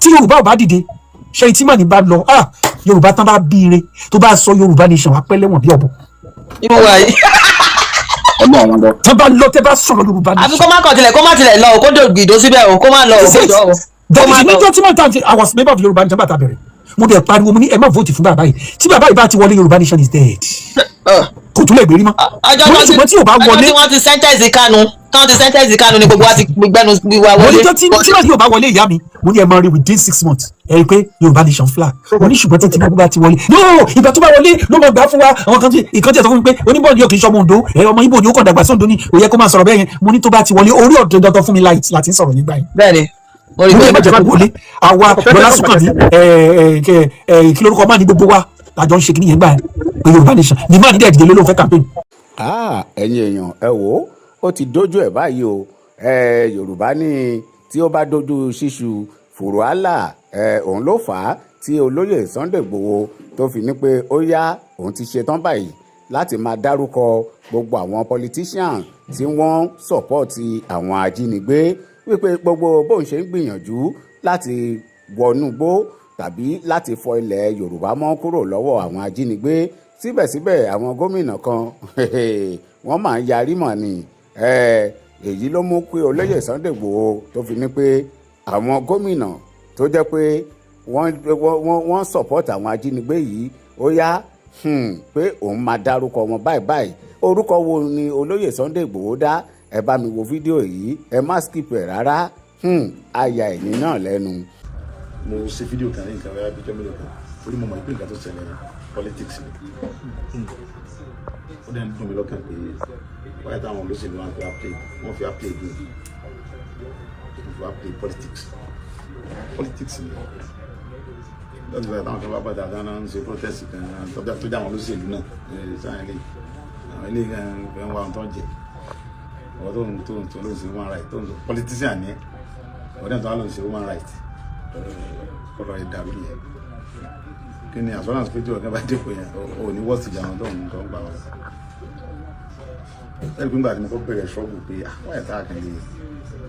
Tí Yorùbá ò bá dìde, ṣe tí màní bá lọ, ah, Yorùbá tán bá bí ire tó bá sọ Yorùbá nation, wá pẹ́ lẹ́wọ̀n bí ọ̀bọ. Ìwọ wà yìí. Ọlọ́run wọn lọ. Tán bá lọ, tẹ́ bá sọ̀rọ̀ Yorùbá Àfi nation. kó má kàn tilẹ̀, kó má tilẹ̀ lọ o, kó dògbì ìdó síbẹ̀ o, kó má lọ o, kó jọ o. Kó That má is lọ. níjọ́ tí mo tàn I was member of Yorùbá nation bàtà bẹ̀rẹ̀, mo dẹ̀ pariwo, mo ní ẹ má vote fún bàbá yìí. Tí bàbá yìí bá ti wọlé, Yorùbá nation is dead, kò tún lè gbérí mọ́. Ọjọ́ Mo ní tó ti ṣùgbọ́n tí ò bá ọjọ́ wọlé tí wọ́n ti sentence Kanu, tí wọ́n ti sentence Kanu ni gbogbo wa ti gbẹnu wa Mo ní wọlé. tó tí náà yóò bá wọlé, ìyá mi, mo ní ẹ máa rí within 6 months, ẹ rí i pé Yorùbá nation flag. Mo ní ṣùgbọ́n tí Tinubu bá ti wọlé, no, ìgbà tó bá wọlé ló máa gbà fún wa. Àwọn kan tí ìkan tí ẹ sọ fún mi pé oníbọ̀ ni yóò kì í ṣọmọ Ondo ẹ, ọmọ Ibo ni, ó kàn dàgbà sí Ondo ni, ò yẹ kó máa sọ̀rọ̀ bẹ́ẹ̀ yẹn. Mo ní tó bá ti wọlé, orí ọ̀dọ̀ dọ́tọ̀ fún mi láti sọ̀rọ̀ nígbà yẹn. Bẹ́ẹ̀ni, mo rí Mo ní ẹ má pé jẹ́ kó wọlé. Àwa Lọlá Súnkànmí, ẹ ẹ ẹ kí lórúkọ máa ní, gbogbo wa àjọ ń ṣe kíní yẹn gbà yẹn. Pé Yorùbá nation, the man dẹ̀ dìde ló ló ń fẹ́ campaign. Ah, ẹ̀yin èèyàn, ẹ wò ó, ó ti dójú ẹ̀ báyìí o. Ẹ Yorùbá ní tí ó bá dójú ṣíṣu fùrọ̀hálà ẹ, òun ló fà á tí olóyè Sunday Igboho tó fi ní pé ó yá, òun ti ṣetán báyìí láti máa dárúkọ gbogbo àwọn politician tí wọ́n support àwọn ajínigbé, wípé gbogbo bóun ṣe ń gbìyànjú láti wọnú gbó tàbí láti fọ ilẹ̀ Yorùbá mọ́ kúrò lọ́wọ́ àwọn ajínigbé, síbẹ̀síbẹ̀ àwọn gómìnà kan wọ́n máa ń yarí mọ̀ ni. Èyí ló mú pé olóyè Sunday Igboho tó fi ní pé àwọn gómìnà tó jẹ́ pé wọ́n support àwọn ajínigbé yìí, ó yá, pé òun máa dárúkọ wọn báyìí báyìí. Orúkọ wo ni olóyè Sunday Igboho dá? Ẹ bá mi wo fídíò yìí, ẹ má skip ẹ rárá. Àyà ẹ̀yìn náà lẹ́nu. Mo ṣe fídíò kan ní nǹkan bẹ́ẹ̀ bíjọ́ mélòó kan, orí mo mọ̀ pé nǹkan tó ṣẹlẹ̀ politics ni. Ó dẹ̀ ń dùn mí lọ́kàn pé wáyé táwọn olóṣèlú wọn fi wá play, wọ́n fi wá play game, wọ́n fi wá play politics. Politics ni lọ́dún báyìí táwọn kan bá bàtà dáná ń ṣe protest kan tó jẹ́ àwọn olóṣèlú náà sáyẹn lè àwọn ilé kan ń wá ohun tó ń jẹ. Ọ̀rọ̀ tó ń ló ń ṣe human right, tó ń sọ politician ni ẹ́, ọ̀rọ̀ náà tó wá ló ń ṣe human right, kọ́lọ́ rẹ̀ dàrú nìyẹn. Kí ni assurance pé tí ọ̀gá bá dépò yẹn, ò ní wọ́ọ̀sì jà àwọn tó ń gbà wọ́n? Ẹ̀rí pé ńgbà tí mo kọ́ bẹ̀rẹ̀ ṣọ́ọ̀bù pé àwọn ẹ̀ta kan lè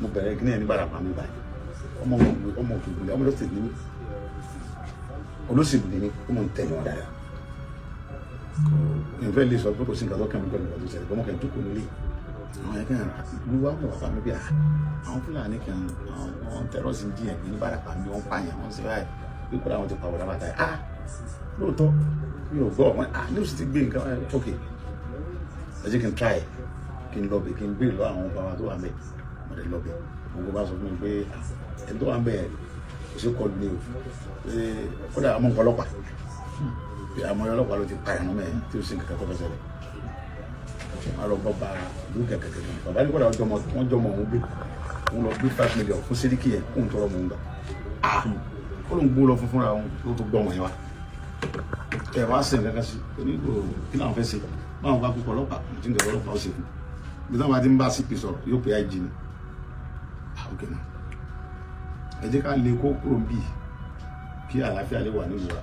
mo bẹ̀rẹ̀ kí ní ẹ̀ ní Ìbàràpá mi báyìí, ọmọ ọmọ òkè ìgbìlẹ̀, ọmọ lọ́sẹ̀ ní mí, olóṣèlú ni mí, ó mọ̀ ń tẹ̀lé wọn dáadáa. Ìfẹ́ lè sọ pé kò sí nǹkan tó kàn mí pẹ̀lú nǹkan tó ṣẹlẹ̀, kọ́mọ kan jókòó nílé àwọn yẹn kàn ló wá bọ̀ wá mi bí àwọn Fúlàní kan, àwọn terrorist ń jiyàn gbé ní Ìbàràpá mi, wọ́n pààyàn, wọ́n sì báyìí bí kò dáwọn ti pa wọ́n lábàtà yìí. Ah, lóòótọ́ mi ò gbọ́ wọn. Ah, news ti gbé nǹkan. Ok, ẹ jẹ́ kí n try, kí n lọ bẹ̀, kí n béèrè lọ́wọ́ àwọn bàbá tó wà ń bẹ̀. Mo lè lọ bẹ̀, gbogbo bá sọ fún mi pé ẹni tó wà ń bẹ̀ kò sí kọlu ní o, pé kódà àwọn nǹkan ọlọ́pàá, pé àwọn ọlọ́pàá ló ti pààyàn mẹ́ tí ó sì ń kẹ́kẹ́ tó fẹ́ ṣẹlẹ̀. Wọn lọ bọ́ ba ìlú kẹ̀kẹ́kẹ́. Bàbá ní kódà wọ́n jọmọ òun gbé, òun lọ gbé 5 million fún sẹ́ríkì yẹn kóun tọrọ mọ̀ òun gbà. Ah, ó lóun gbó lọ fún fúnra òun tó gbọ́ ọmọ yẹn wá. Ẹ wá sẹ̀ nǹkan kan sí onígbò, kí làwọn fẹ́ ṣe? Báwọn bá kúkọ ọlọ́pàá kò tí ń gẹ̀rọ ọlọ́pàá ó ṣe fún bí táwọn bá ti ń bá CP sọ̀rọ̀, yóò pè IG ni. Ah, ok náà, ẹ jẹ́ ká lè kó kúrò bíi kí àlàáfíà lè wà nílùú wa.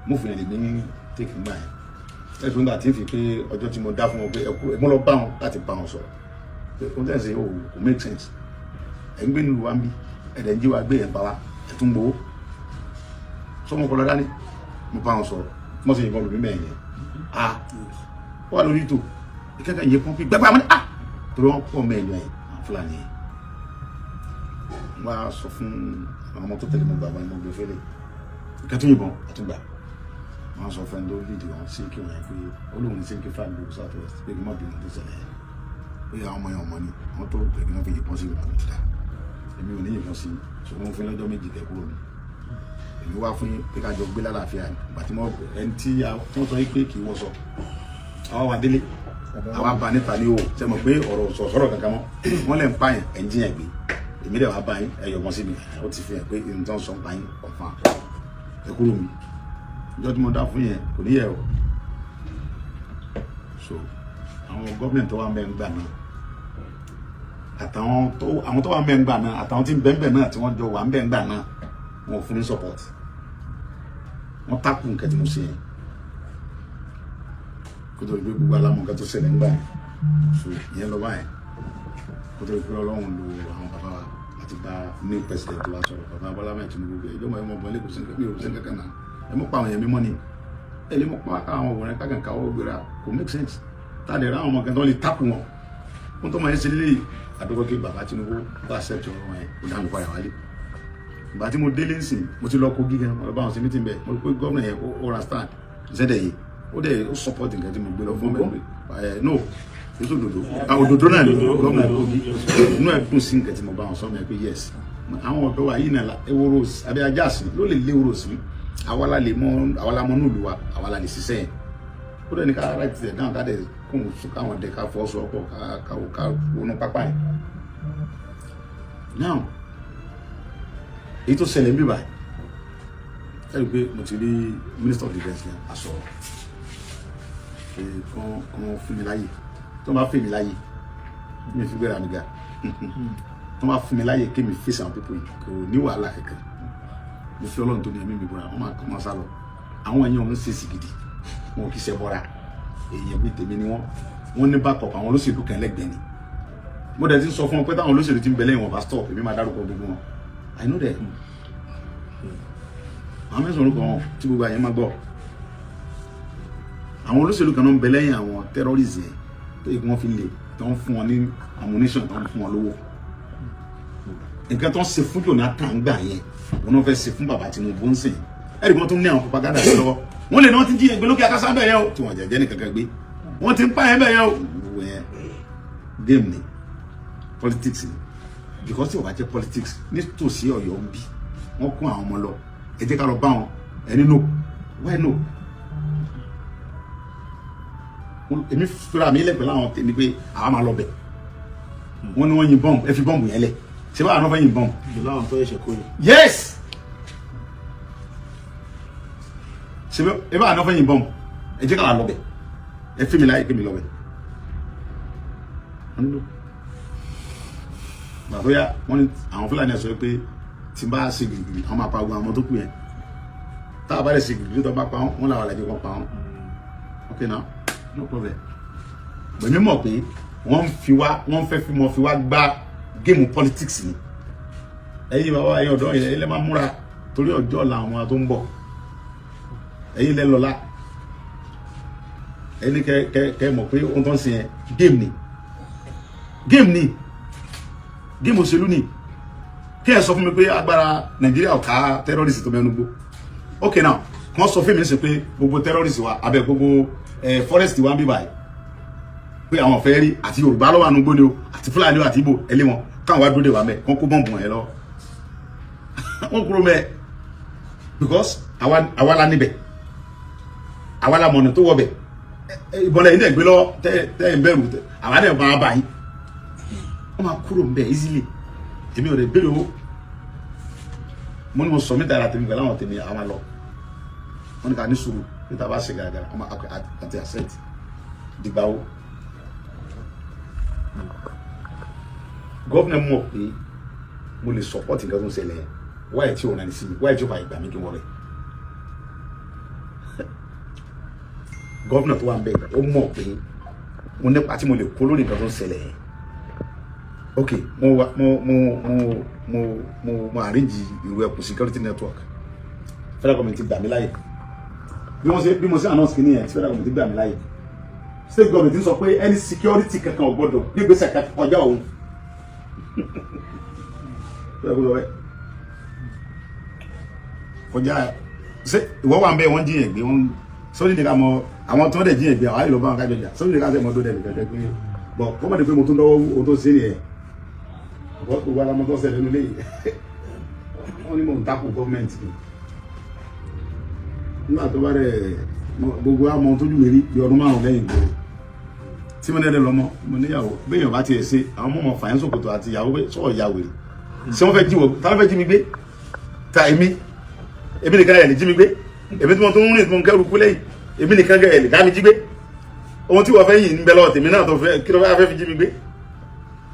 Mo fi hàn lè ní take nígbà yẹn. Ẹ fi nígbà tí ń fi pé ọjọ́ tí mo dá fún wọn pé ẹ kúrò, mo lọ bá wọn láti bá wọn sọ̀rọ̀ pé ohun tẹ̀ ń ṣe ò kò make sense. Ẹ̀ ń gbé nílùú wa ń bí, ẹ̀ dẹ̀ ń jí wa gbé, ẹ̀ ń pa wa, ẹ̀ tún gbowó sọmọ kọlọ dání. Mo bá wọn sọ̀rọ̀, mo sì yìnbọn lù mí mẹ́rin yẹn. Ah, ó wà lórí ìtò ìkẹ́kẹ́ yẹn pọ́npì gbẹ́gbẹ́ àwọn ah, torí wọ́n pọ̀ mẹ́rin yẹn, àwọn Fúlàní yẹn. Wọ́n á sọ fún àwọn ọmọ tó tẹ̀lé, mo gbà wọn, mo gbé fẹ́lẹ̀ ìkẹ́tù yìnbọn àtúgbà. Wọ́n á sọ fún ẹni tó lead wọn sí kí wọ́n yẹn pé olóhùn ní sẹ́ńkì fáàlì gbogbo South West, pé kí n má bínú tó ṣẹlẹ̀ yẹn, pé àwọn ọmọ yẹn ọmọ ni wọ́n tó pé kí wọ́n fi yìnbọn sí ìbọn tó dá. Èmi ò ní yìnbọn sí, ṣùgbọ́n mo fún lọ́jọ́ 2 kẹ́ kúrò ní. Èmi wá fún yín pé ká jọ gbé lálàáfíà ni. Ìgbà tí wọ́n ẹni tí wọ́n sọ yín pé kì í wọ́sọ, àwa wà délé, àwa bá níta ní o ṣe mọ̀ pé ọ̀rọ̀ sọ̀rọ̀ kankan mọ́. Wọ́n lẹ̀ ń pààyàn, ẹ̀ ń jiyàn gbé, èmi dẹ̀ wá bá yín, ẹ̀ yọ̀bọ̀n sí mi. Ó ti fi hàn pé nǹkan sọ ń pa yín ọ̀fàn. Ẹ kúrò mi, ìjọ tí mo dá fún yẹn kò ní yẹ o. So àwọn gọ́ọ̀mẹ̀ntì tó wà ń bẹ̀ ń gbà náà, àtàwọn tó àwọn tó wà ń bẹ̀ ń gbà náà, àtàwọn tí ń bẹ̀ ń bẹ̀ náà, tí wọ́n jọ wà ń bẹ̀ ń gbà náà, wọn ò fún ní support. Wọ́n takùn nǹkan tí mo ṣe yẹn kó tó di pé gbogbo alámọ̀ nǹkan tó ṣẹlẹ̀ ń gbà yẹn. So ìyẹn lọ báyẹn kó tó di pé Ọlọ́run lo àwọn bàbá wa láti bá new president wa sọ̀rọ̀, bàbá Bọ́lá Ahmed Tinubu. Gbé ìjọba ẹ̀ mọ̀ bọ́ lẹ́kọ̀ọ́ sí nǹkan mi ò sí nǹkan kan náà. Ẹ mọ̀ pa àwọn èèyàn mímọ́ ni, ẹ lè mọ̀ pa àwọn obìnrin kákan káwọ́ gbéra, kò make sense. Tá a lè ra àwọn ọmọ kan tó lè takùn wọn kó tó máa ń ṣe lélẹ́yìí. Àdúgbò kí bàbá Tinubu bá accept ọ̀rọ̀ wọn yẹn, kó dáhùn padà wálé. Ìgbà tí mo délé nsìn, mo ti lọ Kogi gan, mo lọ bá wọn ṣe meeting bẹ́ẹ̀. Mo rí pé gómìnà yẹn ó ra stand ṣẹ́dẹ̀ yìí, ó dẹ̀ ó support nǹkan tí mo gbé lọ fún ẹ. No, èso òdòdó, òdòdó náà ni gómìnà Kogi. Inú ẹ̀ dùn sí nǹkan tí mo bá wọn sọ mi pé yes, àwọn ọ̀dọ́ wa yìí náà, ewúro àbí ajá sí ló lè lé ewúro sí. Àwa la lè mọ, àwa la mọ nílùú wa, àwa la lè ṣiṣẹ́ yẹn. Ó dẹ̀ ní ká write it down, ká dẹ̀ kóun káwọn dẹ̀ ká fọwọ́sowọ́pọ̀, ká wọnú pápá yẹn. Now, èyí tó ṣẹlẹ̀ ń bí báyìí, ẹ rí i pé mo ti rí minister of defence yẹn, àsọ̀rọ̀ Pé kán fún mi láyè. Tó bá fún mi láyè, mi fi gbéra mi ga. Tó bá fún mi láyè kí mi face àwọn people yìí, kò ní wàhálà kankan. Mo fi Ọlọ́run tó ní ẹ̀mí mi búra, wọ́n máa kọ́ máa sá lọ. Àwọn èèyàn ń ṣe sìgìdì, wọn kì í ṣe bọ́ra. Èèyàn bíi tèmi ni wọ́n. Wọ́n ní backup àwọn olóṣèlú kan lẹ́gbẹ̀ẹ́ ni. Mo dẹ̀ ti sọ fún wọn pé táwọn olóṣèlú ti ń bẹ lẹ́yìn wọn bá stop, èmi máa dárúkọ gbogbo wọn. I know them. Àwọn mẹ́sàn-án orúkọ wọn tí gbogbo àyè máa gbọ́. Àwọn olóṣèlú kan náà ń bẹ lẹ́yìn àwọn terrorists yẹn tó yẹ kí wọ́n fi lè tó ń fún wọn ní ammunition, tó ń fún wọn lówó. Nǹkan tó ń ṣe fún Jonathan gbà yẹn, wọn náà fẹ́ ṣe fún bàbá Tinubu ń sìn. Ẹ̀rí wọn tún ní àwọn propaganda yẹn lọ́wọ́. Wọ́n lè ní wọ́n ti jí ẹgbẹ́ lókè akásá bẹ́ẹ̀ yẹn o, tí wọ́n jẹ́jẹ́ ní kankan gbé, wọ́n ti ń pa yẹn bẹ́ẹ̀ yẹn o. Gbogbo yẹn game ni, politics ni, because tí o bá jẹ́ politics, nítòsí Ọ̀yọ́ ń bí, wọ́n kún àwọn ọmọ lọ, ẹ jẹ́ ká lọ bá wọn. Ẹni no, why no? Èmi fúra mi lẹ̀ pẹ̀lú àwọn tèmi pé àwa máa lọ bẹ̀. Wọ́n ní wọ́n yin bọ́ǹbù, ẹ fi bọ́ǹbù yẹn lẹ̀. Ṣé báwa náà fẹ́ yin bọ́ǹbù? Pẹ̀lú àwọn tó ṣẹ̀ṣẹ̀ kó yìí. Yes, ṣe ẹ báwa náà fẹ́ yin bọ́ǹbù, ẹ jẹ́ ká wà lọ bẹ̀. Ẹ fi mi láyè kí mi lọ bẹ̀. Wọ́n ní gbàtọ́ yá, wọ́n ní àwọn Fúlàní ẹ̀ sọ pé tí n bá ṣe gidigidi, àwọn máa pa ogun àwọn tó kù yẹn. Tá a bá lè ṣe gidigidi, tó bá pa wọn, wọn làwọn àlejò kan pa wọn. Ok, now, no problem. Gbẹ̀mí mọ̀ pé wọ́n ń fi wá, wọ́n fẹ́ fi mọ́ fi wá gbá game politics ni. Ẹ̀yin bàbá, ẹ̀yin ọ̀dọ́ yẹn, ẹ̀yin lẹ́ máa múra torí ọjọ́ ọ̀la àwọn tó ń bọ̀. Ẹ̀yin lẹ́ lọ́la. Ẹ̀yin kẹ kẹ kẹ mọ̀ pé ohun tó ń ṣe yẹn, game ni, game ni, game òṣèlú ni. Kí ẹ sọ fún mi pé agbára Nàìjíríà ò ká terrorist tó mẹ́nu gbó. Ok, now, wọ́n sọ fún mi sí pé gbogbo terrorist wa abẹ gbogbo forest wa ń bí báyìí, pé àwọn fẹ́ rí àti Yorùbá lọ́wọ́ ànúgbó ni o, àti Fúlàní o, àti Ìgbò, ẹlé wọn káwọn wá dúró dè wá mẹ́, kán kó bọ́ǹbù ẹ̀ lọ, wọ́n kúrò mẹ́, because àwa la níbẹ̀, àwa la mọ̀nà tó wọ̀ bẹ̀. Ìbọn lẹ́yìn dẹ̀ gbé lọ́wọ́ tẹ́ tẹ́ ń bẹ̀rù, àwa dẹ̀ máa bá yín. Wọ́n máa kúrò mbẹ̀ easily. Èmi ò lè béèrè owó. Mo ní mo sọ mí dára tèmi pẹ̀lú àwọn tèmi, àwọn máa lọ. Wọ́n ní ká ní sùúrù níta bá ṣe gàràgàrà, wọ́n máa àti accept dìgbà wo. Governor mọ̀ pé mo lè support nǹkan tó ń ṣẹlẹ̀ yẹn. Wáyé tí ò rán ní sí mi, wáyé tí ò fà ìgbà mi kí n wọ bẹ̀. Governor tó wà ń bẹ̀, ó mọ̀ pé mo nípa tí mo lè kó lórí nǹkan tó ń ṣẹlẹ̀ yẹn. Ok, mo wa mo mo mo mo mo mo arrange ìrù ẹkùn security network. Federal government ti gbà mí láyè. Bí mo ṣe announce kìíní yẹn, federal government ti gbà mí láyè. State government ti sọ pé any security kankan ò gbọdọ̀ gbégbèsè kan kọjá òun. Kọjá ṣé ìwọ wà ń bẹ, wọ́n jiyàn gbé wọ́n sọ́ni ní ká mọ àwọn tó ń dẹ̀ jiyàn gbé, àwọn àyè lọ bá wọn kájọ jà sọ́ni ní ká sẹ́ mọ́ tó dẹ̀ nìkan pé bọ̀ kọ́mọ̀dé pé mo tún lọ́wọ́ ohun tó ṣe nìyẹn. Gbogbo ara mo tó ṣẹlẹ̀ nílé yìí, wọ́n ní mò ń takò gọ́ọ̀mẹ̀ntì ni. Nígbà tó bá rẹ̀, gbogbo àmọ́ tójú mi rí bí ọdún 5 lẹ́yìn ìgboro tí mo nẹ́ẹ̀dẹ̀ lọ́mọ, mo níyàwó. Béèyàn bá tiẹ̀ ṣe àwọn ọmọ fàyẹ́ sòkòtò àti ìyàwó pé sọ̀rọ̀ ìyá wèrè, ṣé wọ́n fẹ́ jí wọ? Táwọn fẹ́ jí mi gbé? Ta èmi, èmi nìkan ẹ̀ lè jí mi gbé. Èmi tí mo tún ń rìn, tí mo ń kẹ́rù kú lẹ́yìn, èmi nìkan ẹ̀ lè dá mi jí gbé. Ohun tí wọ́n fẹ́ yìí ń bẹ lọ́wọ́ tèmi náà tó fẹ́ kí ló fẹ́ fi jí mi gbé?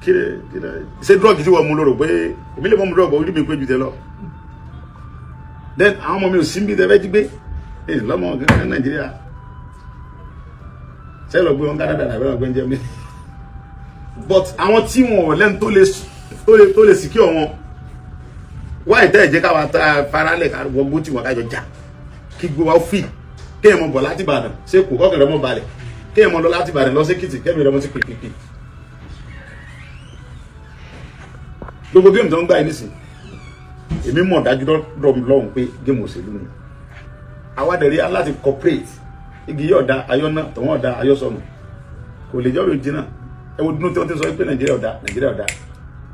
Kí lè ṣe drug tí wọ́n mú lóró pé èmi lè mọ́ mu drug orí mi pé ju tẹ lọ? Then àwọn ọmọ mi ò sí bí tẹ fẹ́ jí gbé. Ẹ lọ́mọ kankan Nàìjíríà ṣe lọ gbé wọn Canada nàbẹ́ lọ gbé ń jẹ́ mi, but àwọn tí wọn ò lẹ́nu tó lè secure wọn, wáyé tẹ́ ẹ̀ jẹ́ káwa tá faralẹ̀ ká wọ gbó tí wọn kájọ jà, kí gbó wa ó fì, kéèyàn mọ bọ̀ láti Ìbàdàn ṣé kò kọ́kẹ́ rẹ mọ́ balẹ̀, kéèyàn mọ lọ láti Ìbàdàn lọ sí Èkìtì, kẹ́mi rẹ mọ́ sí pìpìpì. Gbogbo game tó ń gbà yìí nísìn, èmi mọ̀ dájú dọ́dọ̀ mi lọ́hùn pé game òṣèlú ni. Àwa dẹ̀ rí aláti cooperate. Igi yóò da ayọ́ náà, tọ̀wọ́n ọ̀dà ayọ́ sọnù, kò lè jọ́ mi jìnnà. Ẹ wo dúró tí wọ́n ti sọ pé Nàìjíríà ọ̀dà, Nàìjíríà ọ̀dà,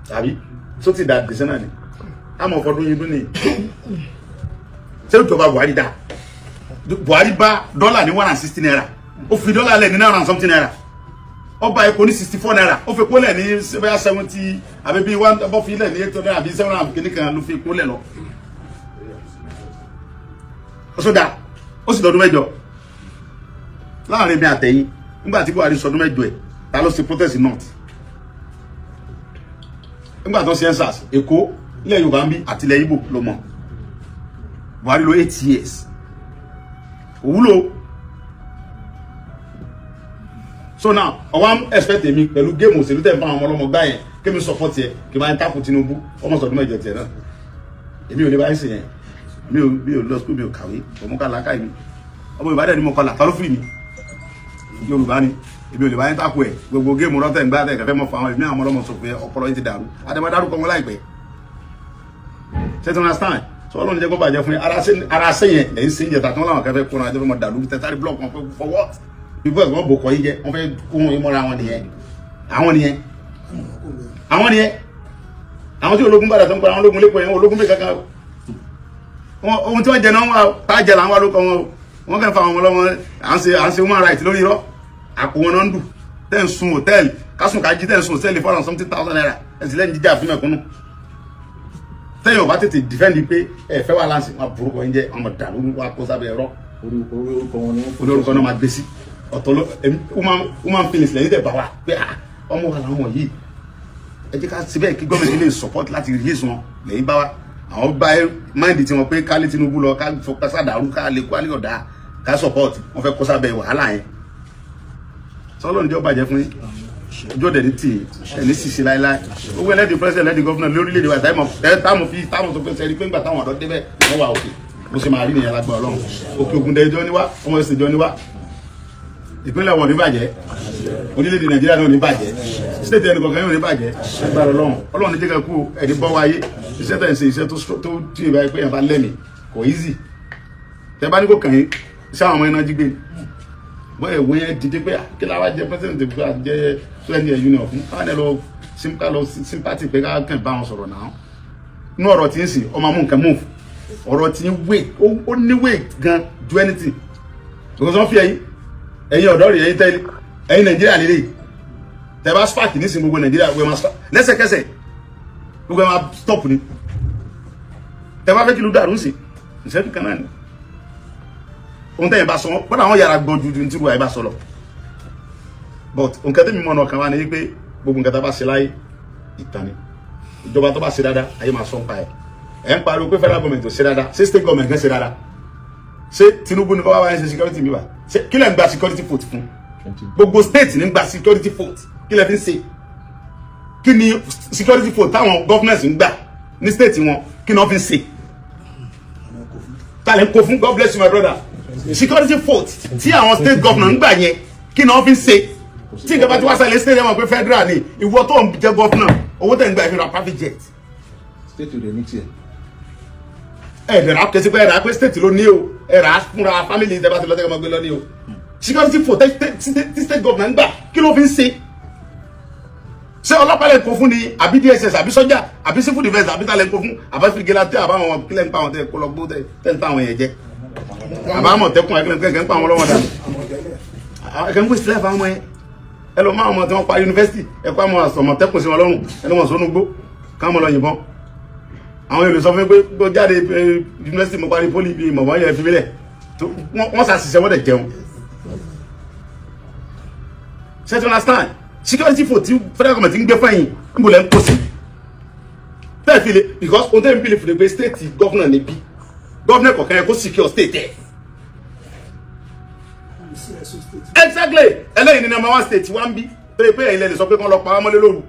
tàbí só ti dà dìsẹ́ náà ni àmọ́ fọdún yìí dún ní. Ṣé ìjọba Buhari dá? Buhari bá dọ́là ní ₦160, ó fi dọ́là lẹ̀ ní 900 and something naira. Ó bá epo ní ₦64, ó fi epo lẹ̀ ní bóyá 70 àbí bíi one, bọ́ fi lẹ̀ ní 800 àbí 700 kìíní kan ló fi epo lẹ̀ lọ. Ó sọ dáa, ó sì lọ́dún 8. Láàrin mi àtẹ̀yìn, nígbà tí Buhari sọdún 8 ẹ̀, ta ló ṣe protest north nígbà tó ṣe EndSARS? Èkó, ilẹ̀ Yorùbá ń bí àti ilẹ̀ Ìgbò ló mọ̀. Buhari lò 8 years, òwúlò. So now, ọwọ́ expect èmi pẹ̀lú game òṣèlú tẹ̀ ń bá àwọn ọmọ ọlọ́mọ gbá yẹn, kémi support yẹ kí n máa ń takò Tinubu ọmọ sọdún 8 tiẹ̀ náà. Èmi ò lè bá yín sìn yẹn. Mi ò lọ school, mi ò kàwé. Ọmọ ká làákàyè mi, ọmọ Yorùbá dẹ̀ ni mo kọlà. Ta ló fìrì mi? Yorùbá ni èmi, ò lè bá yín takò ẹ̀. Gbogbo game rọ́tẹ̀ ń gbá tẹ̀ kẹfẹ́ mọ́ fún àwọn èmi, àwọn ọmọ ọlọ́mọ sọ̀fẹ́. Ọpọlọ yín ti dàrú. Àdèmọ́ dárúkọ wọn láìpẹ́. Ṣé tí wọ́n understand? So Ọlọ́run jẹ́ kó bàjẹ́ fún yín. Ara ṣe yẹn lẹ́yìn sí ìjẹta tí wọ́n láwọn kẹfẹ́ kóra ẹjọ́ fẹ́ mọ dàlú tẹ́tàrí block wọn for what? Because wọ́n bò kọ́ yín jẹ́, wọ́n fẹ́ kó wọn mọ́ra wọn nìyẹn. Àwọn nìyẹn, àwọn nìyẹn, àwọn tí ológun bàdà tó ń pa àwọn ológun lẹ́kọ̀ọ́ yẹn, ológun bẹ́ẹ̀ kankan. Ohun tí wọ́n jẹ náà wà tá jẹ làwọn wà lóko wọn o. Wọ́n kàn fa àwọn ọlọ́mọ. À ń ṣe human right lórí irọ́. Àpò wọn náà ń dù. Tẹ́ ń sun hòtẹ́ẹ̀lì, kásùn kájí, tẹ́ ń sun hòtẹ́ẹ̀lì 400 something thousand naira, ẹ̀sìn lẹ́yìn jíjà fún mẹ̀kúnnù. Tẹ́yìn ò bá tètè defend pé ẹ fẹ́ wà láǹsì, wọn burúkọ yín jẹ́ ọmọ dàrú, wọn kó sábẹ́ ẹ̀rọ. Orúkọ wọn ni wọ́n. Olórúkọ náà máa gbé sí ọ̀tọ̀ ló human feelings lẹ́yìn tẹ̀ bá wa pé, ah, ọmọ wa làwọn yìí, ẹ jẹ́ ká síbẹ̀ kí gọ́ọ̀mẹ̀ntì lè support láti release wọn. Lẹ́yìn bá wa, àwọn bá mind tí wọn pé ká lé Tinubu lọ, ká fọkà sádàrú, ká lè kó alẹ́ ọ̀dà, ká support wọn, fẹ́ kó sábẹ́ wàhálà yẹn. Sọlọ́ níjọ́ bàjẹ́ fún yín, ojú ọ̀dẹ̀ ní tì í, ẹ̀ ní ṣìṣe láéláé. Owó ẹlẹ́dìí president, ẹlẹ́dìí governor lórílẹ̀‐èdè wa, táìmù fi táwọn tó fẹ́ sẹ́rí pé ńgbà táwọn ọ̀dọ́ débẹ̀, wọ́n wà òkè. Bó ṣe máa rí nìyẹn lágbára Ọlọ́run. Òkè Ògùn dẹjọ́ níwá, ọmọ ẹ̀sìn jọ níwá. Ìpínlẹ̀ wọn ò ní bàjẹ́, orílẹ̀-èdè Nàìjíríà náà ò ní bàjẹ́, state ẹnì kọ̀ọ̀kan yóò ní bàjẹ́ lágbára Ọlọ́run. Ọlọ́run ní jẹ́ ká kú ẹ̀ní bọ́ wáyé. Iṣẹ́ tẹ̀ ń ṣe, iṣẹ́ tó tí ì báyìí pé yẹn bá lẹ́mìí, kò easy. Tẹ bá ní kò kàn yín, iṣẹ́ àwọn ọmọ iná jí gbé bọ́ ẹ̀wọ́ yẹn dìde pé kí la wá jẹ president pé a jẹ 20 year union fún káwọn ẹ lọ ká lọ sympathy pé ká kàn bá wọn sọ̀rọ̀ náà. Inú ọ̀rọ̀ tí ń sìn, ọmọ amú nǹkan move, ọ̀rọ̀ tí ń weight, ó ní weight gan ju anything, because wọ́n fi ẹ̀yin ọ̀dọ́ rẹ̀, ẹ̀yin tẹ́lẹ̀, ẹ̀yin Nàìjíríà lélẹ̀. Tẹ́ bá spark nísìn, gbogbo Nàìjíríà gbogbo ẹ̀ máa spark lẹ́sẹ̀kẹsẹ̀, gbogbo ẹ̀ máa stop ni. Tẹ́ bá fẹ́ kí ló dàrú sí ìṣẹ́jú kan náà ni. Ohun tẹ́yìn bá sọ wọn kọ́dà, àwọn yàrá gbọ́ ju ju tí wàá bá sọ lọ. But nǹkan tẹ́mi mọ̀ ọ̀nà kan wá ní wípé gbogbo nǹkan tá a bá ṣe láyé, ìtàn ni. Ìjọba tó bá ṣe dáadáa, ayé máa sọ ń pa ẹ̀. Ẹ̀ ń pariwo pé federal government ò ṣe dáadáa. Ṣé state government kan ṣe dáadáa? Ṣé Tinubu ní kọ́ wá wáyé ṣe security mi wá? Ṣé kí lẹ̀ ń gba security vote fún? Gbogbo state ní gba security vote. Kí lẹ̀ fi ń ṣe? Kí ni security vote táwọn governors ń gbà ní state wọn? Kí ni wọ́n fi ń ṣe? Tálẹ̀ ń kó fún? God bless you, my brother. Security vote tí àwọn state governor ń gbà yẹn, kí ni wọ́n fi ń ṣe? Tí nǹkan bá ti wá ṣẹlẹ̀ state yẹn, mọ̀ pé federal ni. Ìwọ tó ń jẹ́ governor, owó tẹ̀ ń gbà, ìfi ra private jet. State ò dẹ̀ ní tiẹ̀. Ẹ dẹ̀ rà kẹsí pé ẹ rà pé state ló ní o. Ẹ rà fúnra family tẹ bá ti lọ tẹ́kọ̀ máa gbé lọ ní o. Security vote tí state governor ń gbà, kí ló fi ń ṣe? Ṣé ọlọ́pàá lè kó fún ni, àbí DSS, àbí sọ́jà, àbí civil defence, àbí tá lè kó fún, àbí fìgìláńtì, àbáwọn kílẹ̀ ń pa àwọn tẹ kó lọ gbó tẹ ń ta àwọn yẹn jẹ, àbámọ̀ tẹkùn akẹ́kẹ́ ń pa àwọn ọlọ́wọ́n dànù, akẹ́kẹ́ ń pèsè láìpẹ́ àwọn ọmọ yẹn? Ẹ lọ máa ọmọ tí wọ́n parí yunifásitì, ẹ kó àwọn àmọ̀tẹ́kùn sí wọn lọ́rùn, ẹ lọ́ wọn sọ́nù gbó káwọn lọ yìnbọn. Àwọn èlò sọ fún mi pé kó jáde yunifásitì, mo parí poly bíi mọ̀mọ́ yẹn fi mílẹ̀, wọ́n ṣàṣìṣe, wọ́n dẹ̀ jẹun. Ṣé you understand? Security vote tí federal government ń gbé fẹ́yìn, ń bò lẹ́ ń kó sí bẹ́ẹ̀ fi le, because ohun tẹ́mi believe ni pé state governor níbí, governor kọ̀ọ̀kan yẹ kó secure state ẹ̀. Exactly. Ẹlẹ́yìn ní number one state wa ń bí tó yẹ pé ẹ̀yin lẹ lè sọ pé kán lọ pa wá mọ́lé lóru,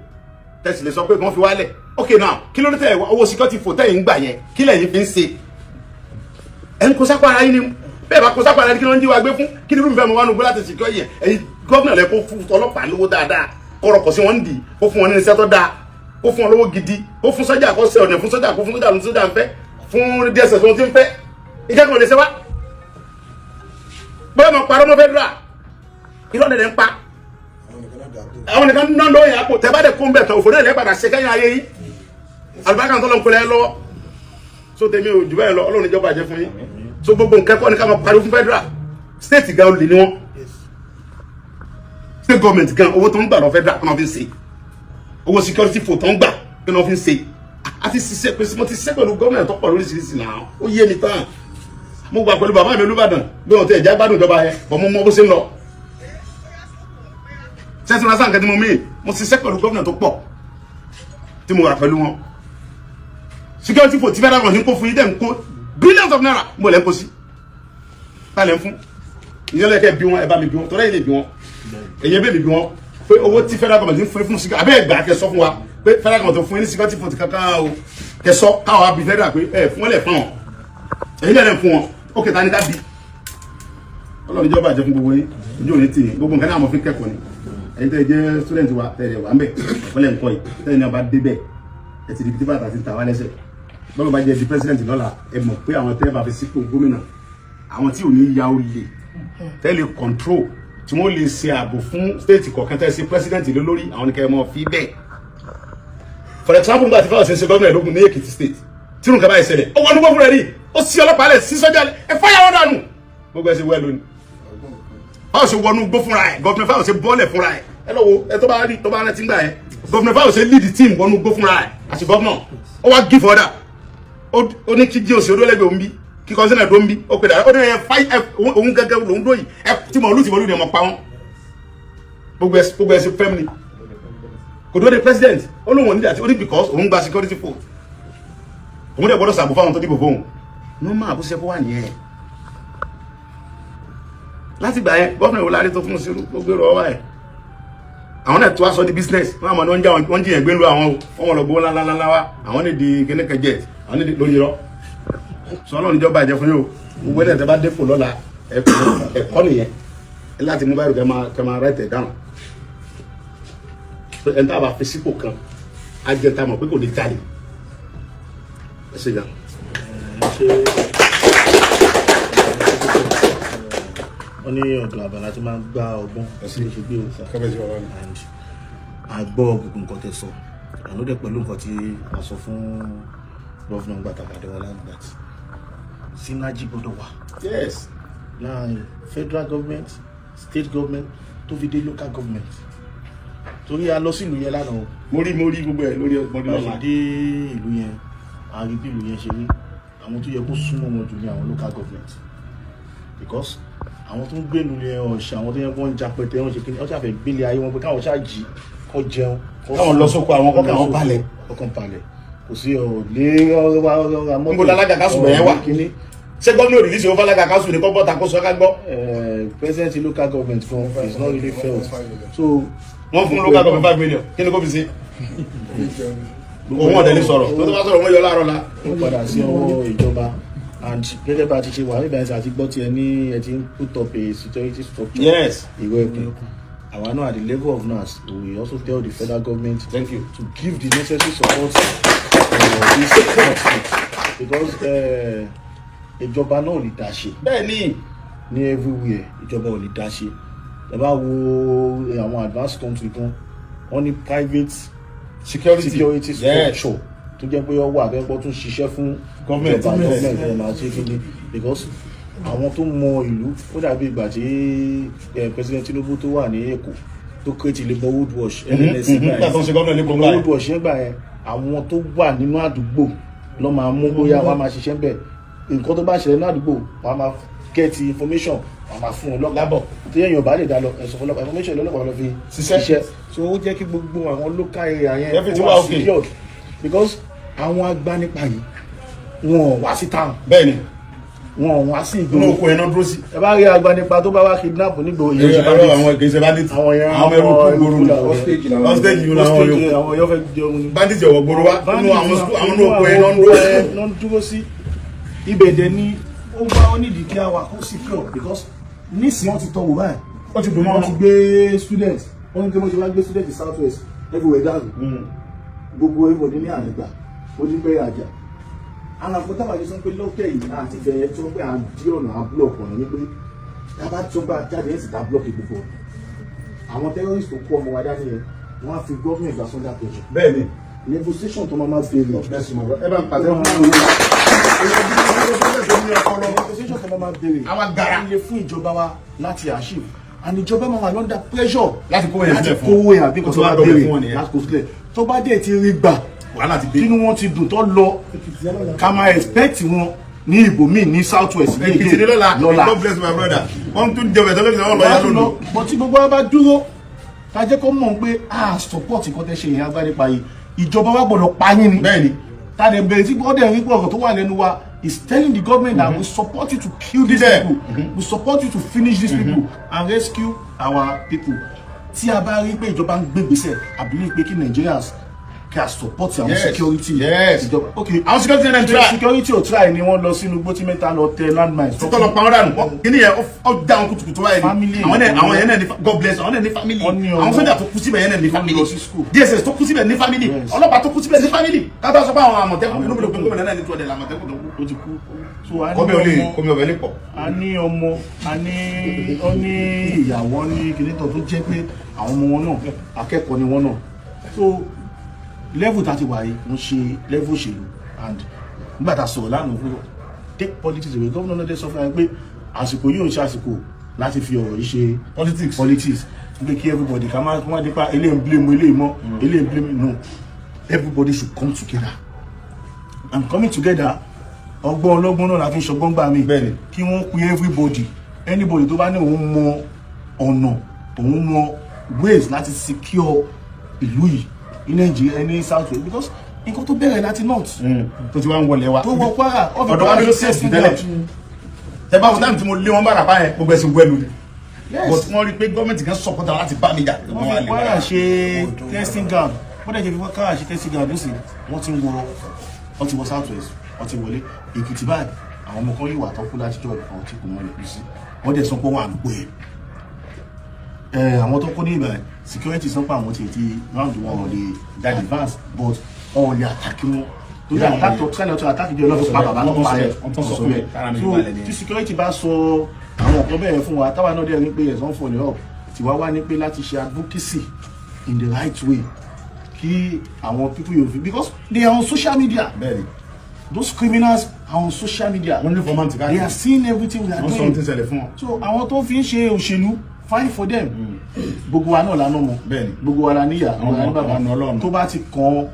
tẹ̀sí lè sọ pé kán fi wálẹ̀. Ok, now, kí ló dé tẹ̀ owó security vote tẹ̀yìn ń gbà yẹn, kí lẹ̀yin fi ń ṣe? Ẹ̀ ń kó sápá ara yín ni. Bẹ́ẹ̀ bá kó sápá ara yín, kí ló ń jí wa gbé fún? Kí ni irúfẹ́ mo wá nu gbé láti secure yẹn? Ẹ̀yin gómìnà lẹ kó fún ọlọ́pàá lówó dáadáa, kọ́rọ̀kọ̀ sí wọn ń dì, kó fún wọn ní iṣẹ́ tó dáa, kó fún wọn lówó gidi, kó fún sọ́jà, kó ṣe ọ̀nà fún sọ́jà, kó fún sọ́jà lóhun sọ́jà ń fẹ́, fún DSS ohun tí ń fẹ́. Ìkẹ́kọ̀ọ́ lè ṣe wá bóyá mo parọ́ mọ́ federal, irọ́ lẹ̀ ń pa. Àwọn nìkan náà lọ́wọ́ yẹn àpò tẹ́ bá dẹ̀ kó ń bẹ̀ tán, òfò náà lẹ́ padà ṣe kẹ́yìn ayé yín. Àlùbáríkà tó lọ ń pẹlẹ lọ́wọ́. So tèmi ò jù bẹ́ẹ̀ lọ. Ọlọ́run ìjọba jẹ́ fún yín. So gbogbo nǹkan kọ́ ni ká máa pariwo fún federal. State gan olè ni wọ́n. State government gan, owó tó ń gbà lọ federal, kí wọ́n fi ń ṣe? Owó security vote tó ń gbà, kí wọ́n fi ń ṣe? Àti ṣiṣẹ́ pé mo ti ṣiṣẹ́ pẹ̀lú gómìnà tó pọ̀ lóríṣiríṣi náà, ó yé mi tán. Mo gbà pẹ̀lú bàbá mi Olúbàdàn bí wọ́n ti ẹ̀já gbádùn ìjọba yẹn bọ̀, mo mọ bó ṣe ń lọ. Ṣé tí wọ́n sá nǹkan tí mo mí? Mo ṣiṣẹ́ pẹ̀lú gómìnà tó pọ̀ tí mo wà pẹ̀lú wọn. Security vote tí federal government ń kó fún yín, dẹ̀ ń kó billions of naira, mo lẹ́ ń kó sí, tá lẹ́ ń fún ìyẹn lẹ́kẹ̀ bí wọn. Ẹ bá mi bí wọn, tọ́lá yìí lè bí wọn, ẹ̀yẹ bẹ́ẹ̀ mi bí wọn pé owó tí federal government ń fún fún security abẹ́ ẹ̀gbà, kẹ sọ fún wa pé federal government fún yín ní security vote kankan o. Kẹ sọ káwa bí federal pé ẹ fún wọn lẹ̀ fún wọn, ẹ̀yin lẹ̀ fún wọn. Ó kẹta ní ká bí Ọlọ́run ìjọba àjẹ fún gbogbo yín. Ojú òní tì yín. Gbogbo nǹkan náà mo fi kẹ́kọ̀ọ́ ni. Ẹ̀yin tẹ́ ẹ jẹ́ student wa, tẹ́ ẹ wà ń bẹ̀, ọ̀pọ̀lẹ̀ nǹkan yìí, tẹ́ ẹ ní ọba débẹ̀, ẹ ti di bí bàtà ti ń ta wá lẹ́sẹ̀. Bọ́lá bá jẹ́ di president lọ́la, ẹ mọ̀ pé àwọn tẹ́ ẹ bá fi sípò gómìnà, àwọn tí ò ní ya olè, tẹ́ lè control, tí wọ́n lè ṣe ààbò fún state kọ̀ọ̀kan tẹ́ ẹ ṣe president lé lórí, àwọn ni kẹ́ ẹ mọ̀ fi bẹ́ẹ̀. For example, nígbà tí Fáyọ̀ṣe ṣe gómìnà ìlógun ní Èkìtì State, tí nǹkan báyìí ṣẹlẹ̀, ó wọnú gbọ́ fúnra rí, ó sí ọlọ́pàá lẹ̀, sí sọ́jà lẹ̀, ẹ fáyàwọ́ dànù, gbogbo ẹ ṣe wẹ́ lónìí. Fáyọ̀ṣe wọnú gbó fúnra ẹ̀, gómìnà Fáyọ̀ṣe bọ́ọ̀lẹ̀ fúnra ẹ̀. Ẹ lọ́wọ́ ẹ tó bá rí, tó bá rántí gbà yẹn, gómìnà Fáyọ̀ṣe lead the team wọnú gbó fúnra ẹ̀ àti gómìnà. Ó wá give order, ó ní kí jíòsì olólẹ́gbẹ̀ẹ́ òun bí, kí kọ́sínà tó ń bí, ó pè dà, ó ní ẹ fáì ẹ òun gẹ́gẹ́ lòún dóyìí ẹ tí mọ̀lú tí mọ̀lú ni ẹ mọ̀ pa wọ́n. Gbogbo ẹ ṣe fẹ́mi ni kò dúró de president. Ó lóun ò ní àti ó ní because òun gba security vote, òun dẹ̀ gbọ́dọ̀ sàbò fáwọn tó dìbò fóun. Normal bó ṣe kó wà nìyẹn. Láti gbà yẹn, gómìnà ìwòlá tó fún sí gbogbo èrò ọwọ́ ẹ̀, àwọn náà tó wá sọ di business. Wọn àmọ́ ní wọ́n jiyàn gbé lu àwọn o, wọ́n lọ gbowó ńláńláńlá wa, àwọn ní di kíníkẹ jet, àwọn ní di lórí irọ́. Sọ Ọlọ́run níjọba ìjẹ fún yóò. Gbogbo ẹ̀ tẹ́ bá dépò lọ́la, ẹ̀kọ́ nìyẹn láti mú báyìí kẹ́ máa write it down. Ẹni tá a bá fi sípò kan á jẹ́ tá a mọ̀ pé kò ní jalè. Ẹ ṣe gan. Ṣe wọ́n ní ọ̀dọ̀ àbàlá tí máa ń gbá ọgbọ́n sí ló ṣe gbé o. And a gbọ́ gbogbo nǹkan tẹ́ sọ, àná dẹ̀ pẹ̀lú nǹkan tí a sọ fún governor Gbàtàbàdé wọn lánàá, that synergy gbọ́dọ̀ wà láàrin federal government, state government, tó fi dé local government, torí a lọ sí ìlú yẹn lánàá o. Mo rí gbogbo ẹ lórí ọgbọ́n. Bá a ṣe dé ìlú yẹn, a rí bí ìlú yẹn ṣe rí. Àwọn tó yẹ kó súnmọ́ wọn jù ní àwọn local government, because àwọn tó ń gbé ìlú yẹn, ọ̀ṣẹ̀ àwọn tó yẹ kó ń japẹtẹ wọn ṣe kí ni, wọ́n ṣàfẹ́ gbélé ayé wọn pé káwọn ṣáà jí, kó jẹun, kó Káwọn sùn, lọ sóko àwọn, kọ́kàn lọ wọn sóko, balẹ̀. Ọkàn balẹ̀, kò sí ọ̀ lé ọ̀rọ̀ mọ́tò. Níbo lálága kásù bẹ̀yẹn wà? Kíní. Ṣé gómìnà release owó fálága kásù ní kọ́ bọ́ta kó sọ ká gbọ́? President local government gan is not really felt, so Wọ́n fún local government 5 million, kí ni kò fi ṣe? Òun ọ̀dẹ̀ ní sọ̀rọ̀, tó bá sọ̀rọ̀, wọ́n yọ láàárọ̀ la. Ó padà sí ọwọ́ ìjọba. And gẹ́gẹ́ bá a ti ṣe wà nígbà yẹn, àti gbọ́ tiẹ̀ ní ẹ ti ń put up a security structure. Ìwé ẹkùn àwa náà, at the level of NANS, we also tell the federal government Thank you. to give the necessary support for this outfit, because ìjọba náà ò lè dá ṣe Bẹ́ẹ̀ ni. ní everywhere. Ìjọba ò lè dá ṣe. Ẹ bá wo àwọn advanced country kan, wọ́n ní private Security. security structure tó jẹ́ pé ó wà àbẹ́pọ̀ tún ṣiṣẹ́ fún Government. ìjọba. Government ẹ̀ máa ṣe kíni, because àwọn tó mọ ìlú, ó dàbí ìgbà tí President Tinubu tó wà ní Èkó tó create Labourhood Watch, LNSC. Nígbà tó ń ṣe gómìnà lẹ́kọ̀ọ́. Labourhood Watch yẹn gbà yẹn, àwọn tó wà nínú àdúgbò lọ́ máa mú bóyá wọ́n á máa ṣiṣẹ́ bẹ́ẹ̀. Nǹkan tó bá ṣẹlẹ̀ ní àdúgbò, wọ́n á máa get information, wọ́n á máa fún un Lábọ̀. Tó yẹn yóò bá lè dá lọ, ẹ̀sùn fọlọ́pàá, information lọ́lọ́pàá lọ fi Ṣiṣẹ́. So ó jẹ́ kí gbogbo àwọn local area yẹn Everything ó wà wà okay. secured, because àwọn agbanipa yìí, wọn ò wá sí town, Bẹ́ẹ̀ ni. wọn ò wá sí Inú ìgboro. oko yẹn náà dúró sí. Ẹ bá rí agbanipa tó bá wá kidnap nígboro, ìyẹn ṣe Ẹ̀rọ bandit. àwọn kì í ṣe bandit. Àwọn yẹn, Àwọn ẹrú kú gbòòrò ni. Hostage làwọn. Hostage yìí làwọn Hostage. yòókù. Àwọn yóò fẹ́ jẹun ni. Bandit ọ̀wọ̀ gbòòrò wa nínú àwọn school, àwọn inú oko yẹn náà ń dúró sí. Náà ń dúró sí ibẹ̀ dẹ̀ ni. Ó bá ó nídìí kí a wà kó secure, because nísìnyí wọ́n ti tọ́ wò báyìí. Ó ti dùn mọ́ Wọ́n ti wọn. gbé student, wọ́n ní kí wọ́n ti wá gbé student South West, everywhere dàrú, gbogbo everybody ní àlẹ́gbà, ó ní bẹ́ẹ̀ àjà àlàfo táwọn àjọ sọ pé lọ́tẹ̀ yìí àti ìfẹ́ tó pé à ń dí ọ̀nà, à ń block ọ̀nà ní pé tábà tó bá jáde ẹ̀ sì ta block gbogbo ọ̀nà. Àwọn terrorist tó kó ọmọ wa dání yẹn, wọ́n á fi government gba sunday pressure. Bẹ́ẹ̀ ni. Negotiation tó máa béèrè. Bẹ́ẹ̀ sì mọ̀, ẹ bá ń pàṣẹ fún Negotiation tó máa béèrè Àwa gara. lè fún ìjọba wa láti achieve, and ìjọba máa wà under pressure Láti kówó yẹn láti sílẹ̀ fún kówó yẹn àbí Ó nǹkan ti tó wá bá dọ̀bẹ̀ béèrè fún wọn nìyẹn. láti kó sílẹ̀. Tó bá dẹ̀ ti rí gbà, Wàhálà ti dé. tínú wọn ti dùn tó lọ, ká máa expect wọn ní ibòmíì ní South West ní Èkìtì ní lọ́la. Lọ́la. God bless my brother. Wọ́n tún jẹ bẹ̀tẹ̀ lọ́kìtì, wọ́n lọ yá lónìí. Bọ́ tí gbogbo wa bá dúró Ká jẹ́ kó mọ̀ pé a support nǹkan tẹ́ ṣe yẹn, agbárípa yìí, ìjọba wa gbọ́dọ̀ pa yín ni. Ta dẹ̀ bẹ̀rẹ̀ tí gbọ́dọ̀ rí pé ọ̀rọ̀ tó wà lẹ́nu wa is telling the government that we support you to kill these people, we support you to finish these people and rescue our people. Tí a bá rí pé ìjọba ń gbé ìgbésẹ̀, I believe pé kí Nigerians kí a support àwọn security ìjọba. Ok. Àwọn security náà ń try. Security ò try ni wọ́n lọ sínú igbó tí mẹ́ta lọ tẹ landmines. Títọ́ lọ pa wọ́n dànù. Kí ni yẹn ó dá wọn kùtùkùtù báyìí Family. ni àwọn náà, àwọn yẹn náà ní, God bless, àwọn náà ní family. Wọ́n ní ọmọ. Àwọn sójà tó kú síbẹ̀ yẹn náà ní family. Lọ sí school. DSS tó kú síbẹ̀ ní family. Ọlọ́pàá tó kú síbẹ̀ ní family. Kábà sọ pé àwọn Àmọ̀tẹ́kùn, inú mi ló pé gómìnà náà ní 200 Àmọ̀tẹ́kùn tó kú. Ó ti kú, so a ní Kọ́mi ò lè ọmọ. Kọ́mi ọ̀bẹ lè pọ̀. A ní ọmọ, a ní ó ní ìyàwó, ní kìnìkan tó jẹ́ pé àwọn ọmọ wọn náà, akẹ́kọ̀ọ́ ni wọ́n náà. So level tá a ti wà yìí ń ṣe level òṣèlú, and nígbà tá a sọ̀rọ̀ lánàá fún take politics away, gómìnà náà dé sọ fún wa pé àsìkò yìí ò ń ṣe àsìkò láti fi ọ̀rọ̀ yìí ṣe politics. Politics pé kí everybody ká má dípa eléyìí ń blame eléyìí mọ́, eléyìí ń blame. No, everybody should come together, and coming together, ọgbọ́n ọlọ́gbọ́n náà la fi ń ṣọgbọ́n gbà mí. Kí wọ́n pe everybody, anybody tó bá ní òun mọ ọ̀nà, òun mọ ways láti secure ìlú yìí ní Nàìjíríà, ní South West, because nǹkan tó bẹ̀rẹ̀ láti north tó ti wá ń wọlé wa tó wọ Kwara. Ọ̀dọ̀ wa bí ló sẹ̀sì tẹ́lẹ̀. Tẹ bá wọn táwọn tí mo lé wọn bára báyẹn, gbogbo ẹ̀sìn wẹ́lu ni, but wọ́n rí i pé gọ́ọ̀mẹ̀ntì kan support àwọn láti bá mi jà. Wọ́n fi Kwara ṣe testing ground. Wọ́n dẹ̀ ṣe fi Kwara ṣe testing ground lọ́sìn, wọ́n ti ń wọ, wọ́n ti wọ South West, wọ́n ti wọlé Èkìtì báyìí. Àwọn ọmọ kan yìí wà tó kú láti jọ àwọn tí kò mọ́ lè kú sí, wọ́n dẹ̀ sọ pé wọ́n à ń gbé ẹ̀. Àwọn tó kó ní ìbàdàn, security sọ pé àwọn ti round wọn, ò lè advance, but wọn ò lè attack wọn torí attack tó try to attack jẹ́ ọlọ́fẹ́ pa bàbá tó pa ẹ̀. So tí security bá sọ àwọn nǹkan bẹ́ẹ̀ fún wa, táwa náà dẹ̀ ní pé ẹ̀sán for the up tiwa wá ní pé láti ṣe advocacy in the right way kí àwọn people yóò fi, because they are on social media. Those criminals are on social media. Wọ́n ní informant káàkiri. They are seeing everything we are Wọ́n sọ doing. ohun tí ń ṣẹlẹ̀ fún wọn. So àwọn tó fi ń ṣe òṣèlú, fine for them. Gbogbo wa náà la ná mọ, gbogbo wa la níyà, gbogbo wa la ní bàbá. Ọmọ Ọlọ́run. Tó bá ti kan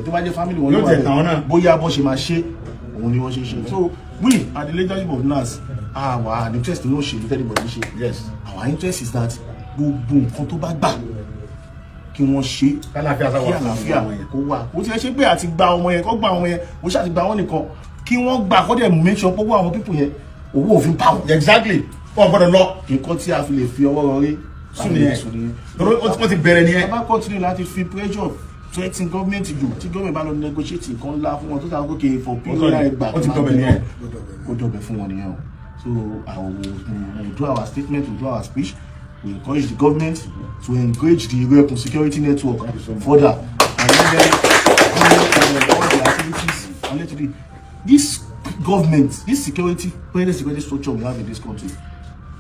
tó bá jẹ́ family wọn Yóò ló wà tẹ̀ bẹ́ẹ̀. tàn wọ́n náà. Bóyá bó ṣe máa ṣe òun ni wọ́n ṣe ṣe. So we are the leadership of NANS, our interest ní òṣèlú anybody ṣe. Our interest is that gbogbo nǹkan tó bá gbà kí wọ́n ṣe Kálàáfíà sá wà kí fún àlàáfíà àwọn yẹn. kó wà. Kó tiẹ̀ ṣe pé àti gba ọmọ yẹn, kó gba ọmọ yẹn, kó ṣáà ti gba wọn nìkan, kí wọ́n gbà kó dẹ̀ make sure pé owó àwọn people yẹn, owó òfin bá wọn. Exactly, wọn gbọ́dọ̀ lọ. Nǹkan tí a fi lè fi ọwọ́ rọrí sùn nìyẹn, torí wọ́n ti bẹ̀rẹ̀ nìyẹn. A bá continue láti fi pressure threaten government jù, tí government bá lọ negotiate nǹkan ńlá fún wọn tó sàn kókè for period láì gbà, Ó ti dọ̀bẹ̀ nìyẹn. Ó dọ̀bẹ̀ fún wọn nìyẹn o. So we will do our statement, we will do our speech, we encourage the government to engage the Irekun security network further and let them do all the activities and let it this government, this security, present security structure we have in this country,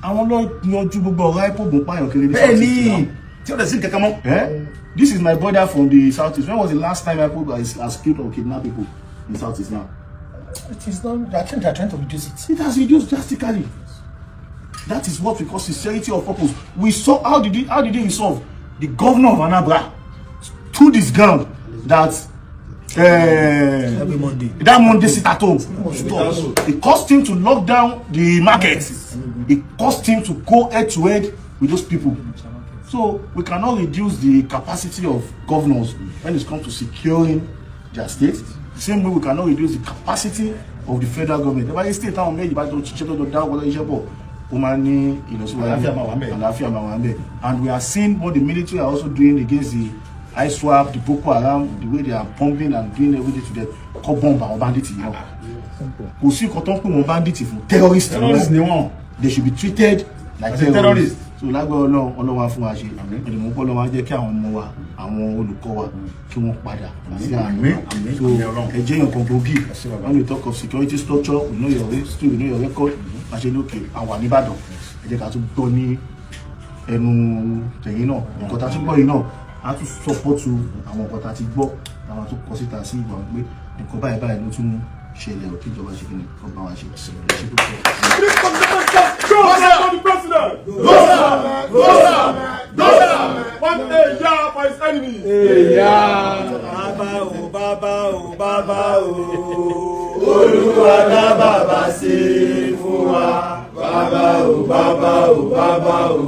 àwọn ló yanjú gbogbo ọ̀rọ̀ IPOB ń pààyàn kiri ní Bẹ́ẹ̀ South East ni now. tí ó dẹ̀ sí nǹkan kan mọ́. Eh? This is my brother from the Southeast. When was the last time IPOB has killed or kidnapped people in Southeast now? It is not. I think they are trying to reduce it. It has reduced drastically. That is what we call sincerity of purpose. We saw how did it resolve? The governor of Anambra stood his ground that Every Monday. that Monday sit at home stop. It cost him to lock down the market. It cost him to go head to head with those people. So we cannot reduce the capacity of governors when it comes to securing their state. The same way we cannot reduce the capacity of the federal government. Ẹ state táwọn méjì bá tó ṣiṣẹ́ tó jọ dá ọpọlọ iṣẹ́ pọ̀, ó máa ní ìlọsíwájú. Àlàáfíà máa wà ńbẹ̀. Àlàáfíà máa wà ńbẹ̀. And we are seeing what the military are also doing against the ISWAP, the Boko Haram, the way they are bombing and doing everything to them. Kọ́ bomb àwọn bandits yìí náà. Kò sí nǹkan tó ń pè wọ́n bandits fún, terrorists. Terrorists ni wọ́n. They should be treated like As a terrorists. terrorist. So lágbára Ọlọ́run, Ọlọ́run á fún wa ṣe. Ẹ̀dùnmọ́ pọ́ Ọlọ́run á jẹ́ kí àwọn ọmọ wa, àwọn olùkọ́ wa, kí wọ́n padà sí àárín Àmín, wa. àmín, So àmín Ọlọ́run. ẹ jẹ́ èèyàn kan gbòógì. When we talk of security structure, we know your history, we know your record. Àṣẹ lókè àwà nìbàdàn, ẹ jẹ́ ká tún gbọ́ ní ẹnu tẹ̀yìn náà. Nǹkan tá a tún gbọ́ yìí náà, a tún support àwọn nǹkan tá a ti gbọ́, àwọn tó kọ síta sí ìgbà wọn pé nǹkan báyìí báyìí ló tún ṣẹlẹ̀ ò, kí ìjọba ṣe kí ni kó bá wa ṣe. Ṣe púpọ̀. Go, sir! The president! Go, sir! Go, sir! Go, sir! One a year for his enemies. Bàbá o, bàbá o, bàbá o, Olúwa dá bàbá sí fún wa. Bàbá o, bàbá o, bàbá o.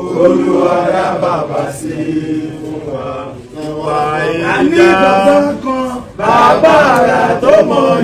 Olúwa dá bàbá sí fún wa. A ní bàbá kan, bàbá rà tó mọ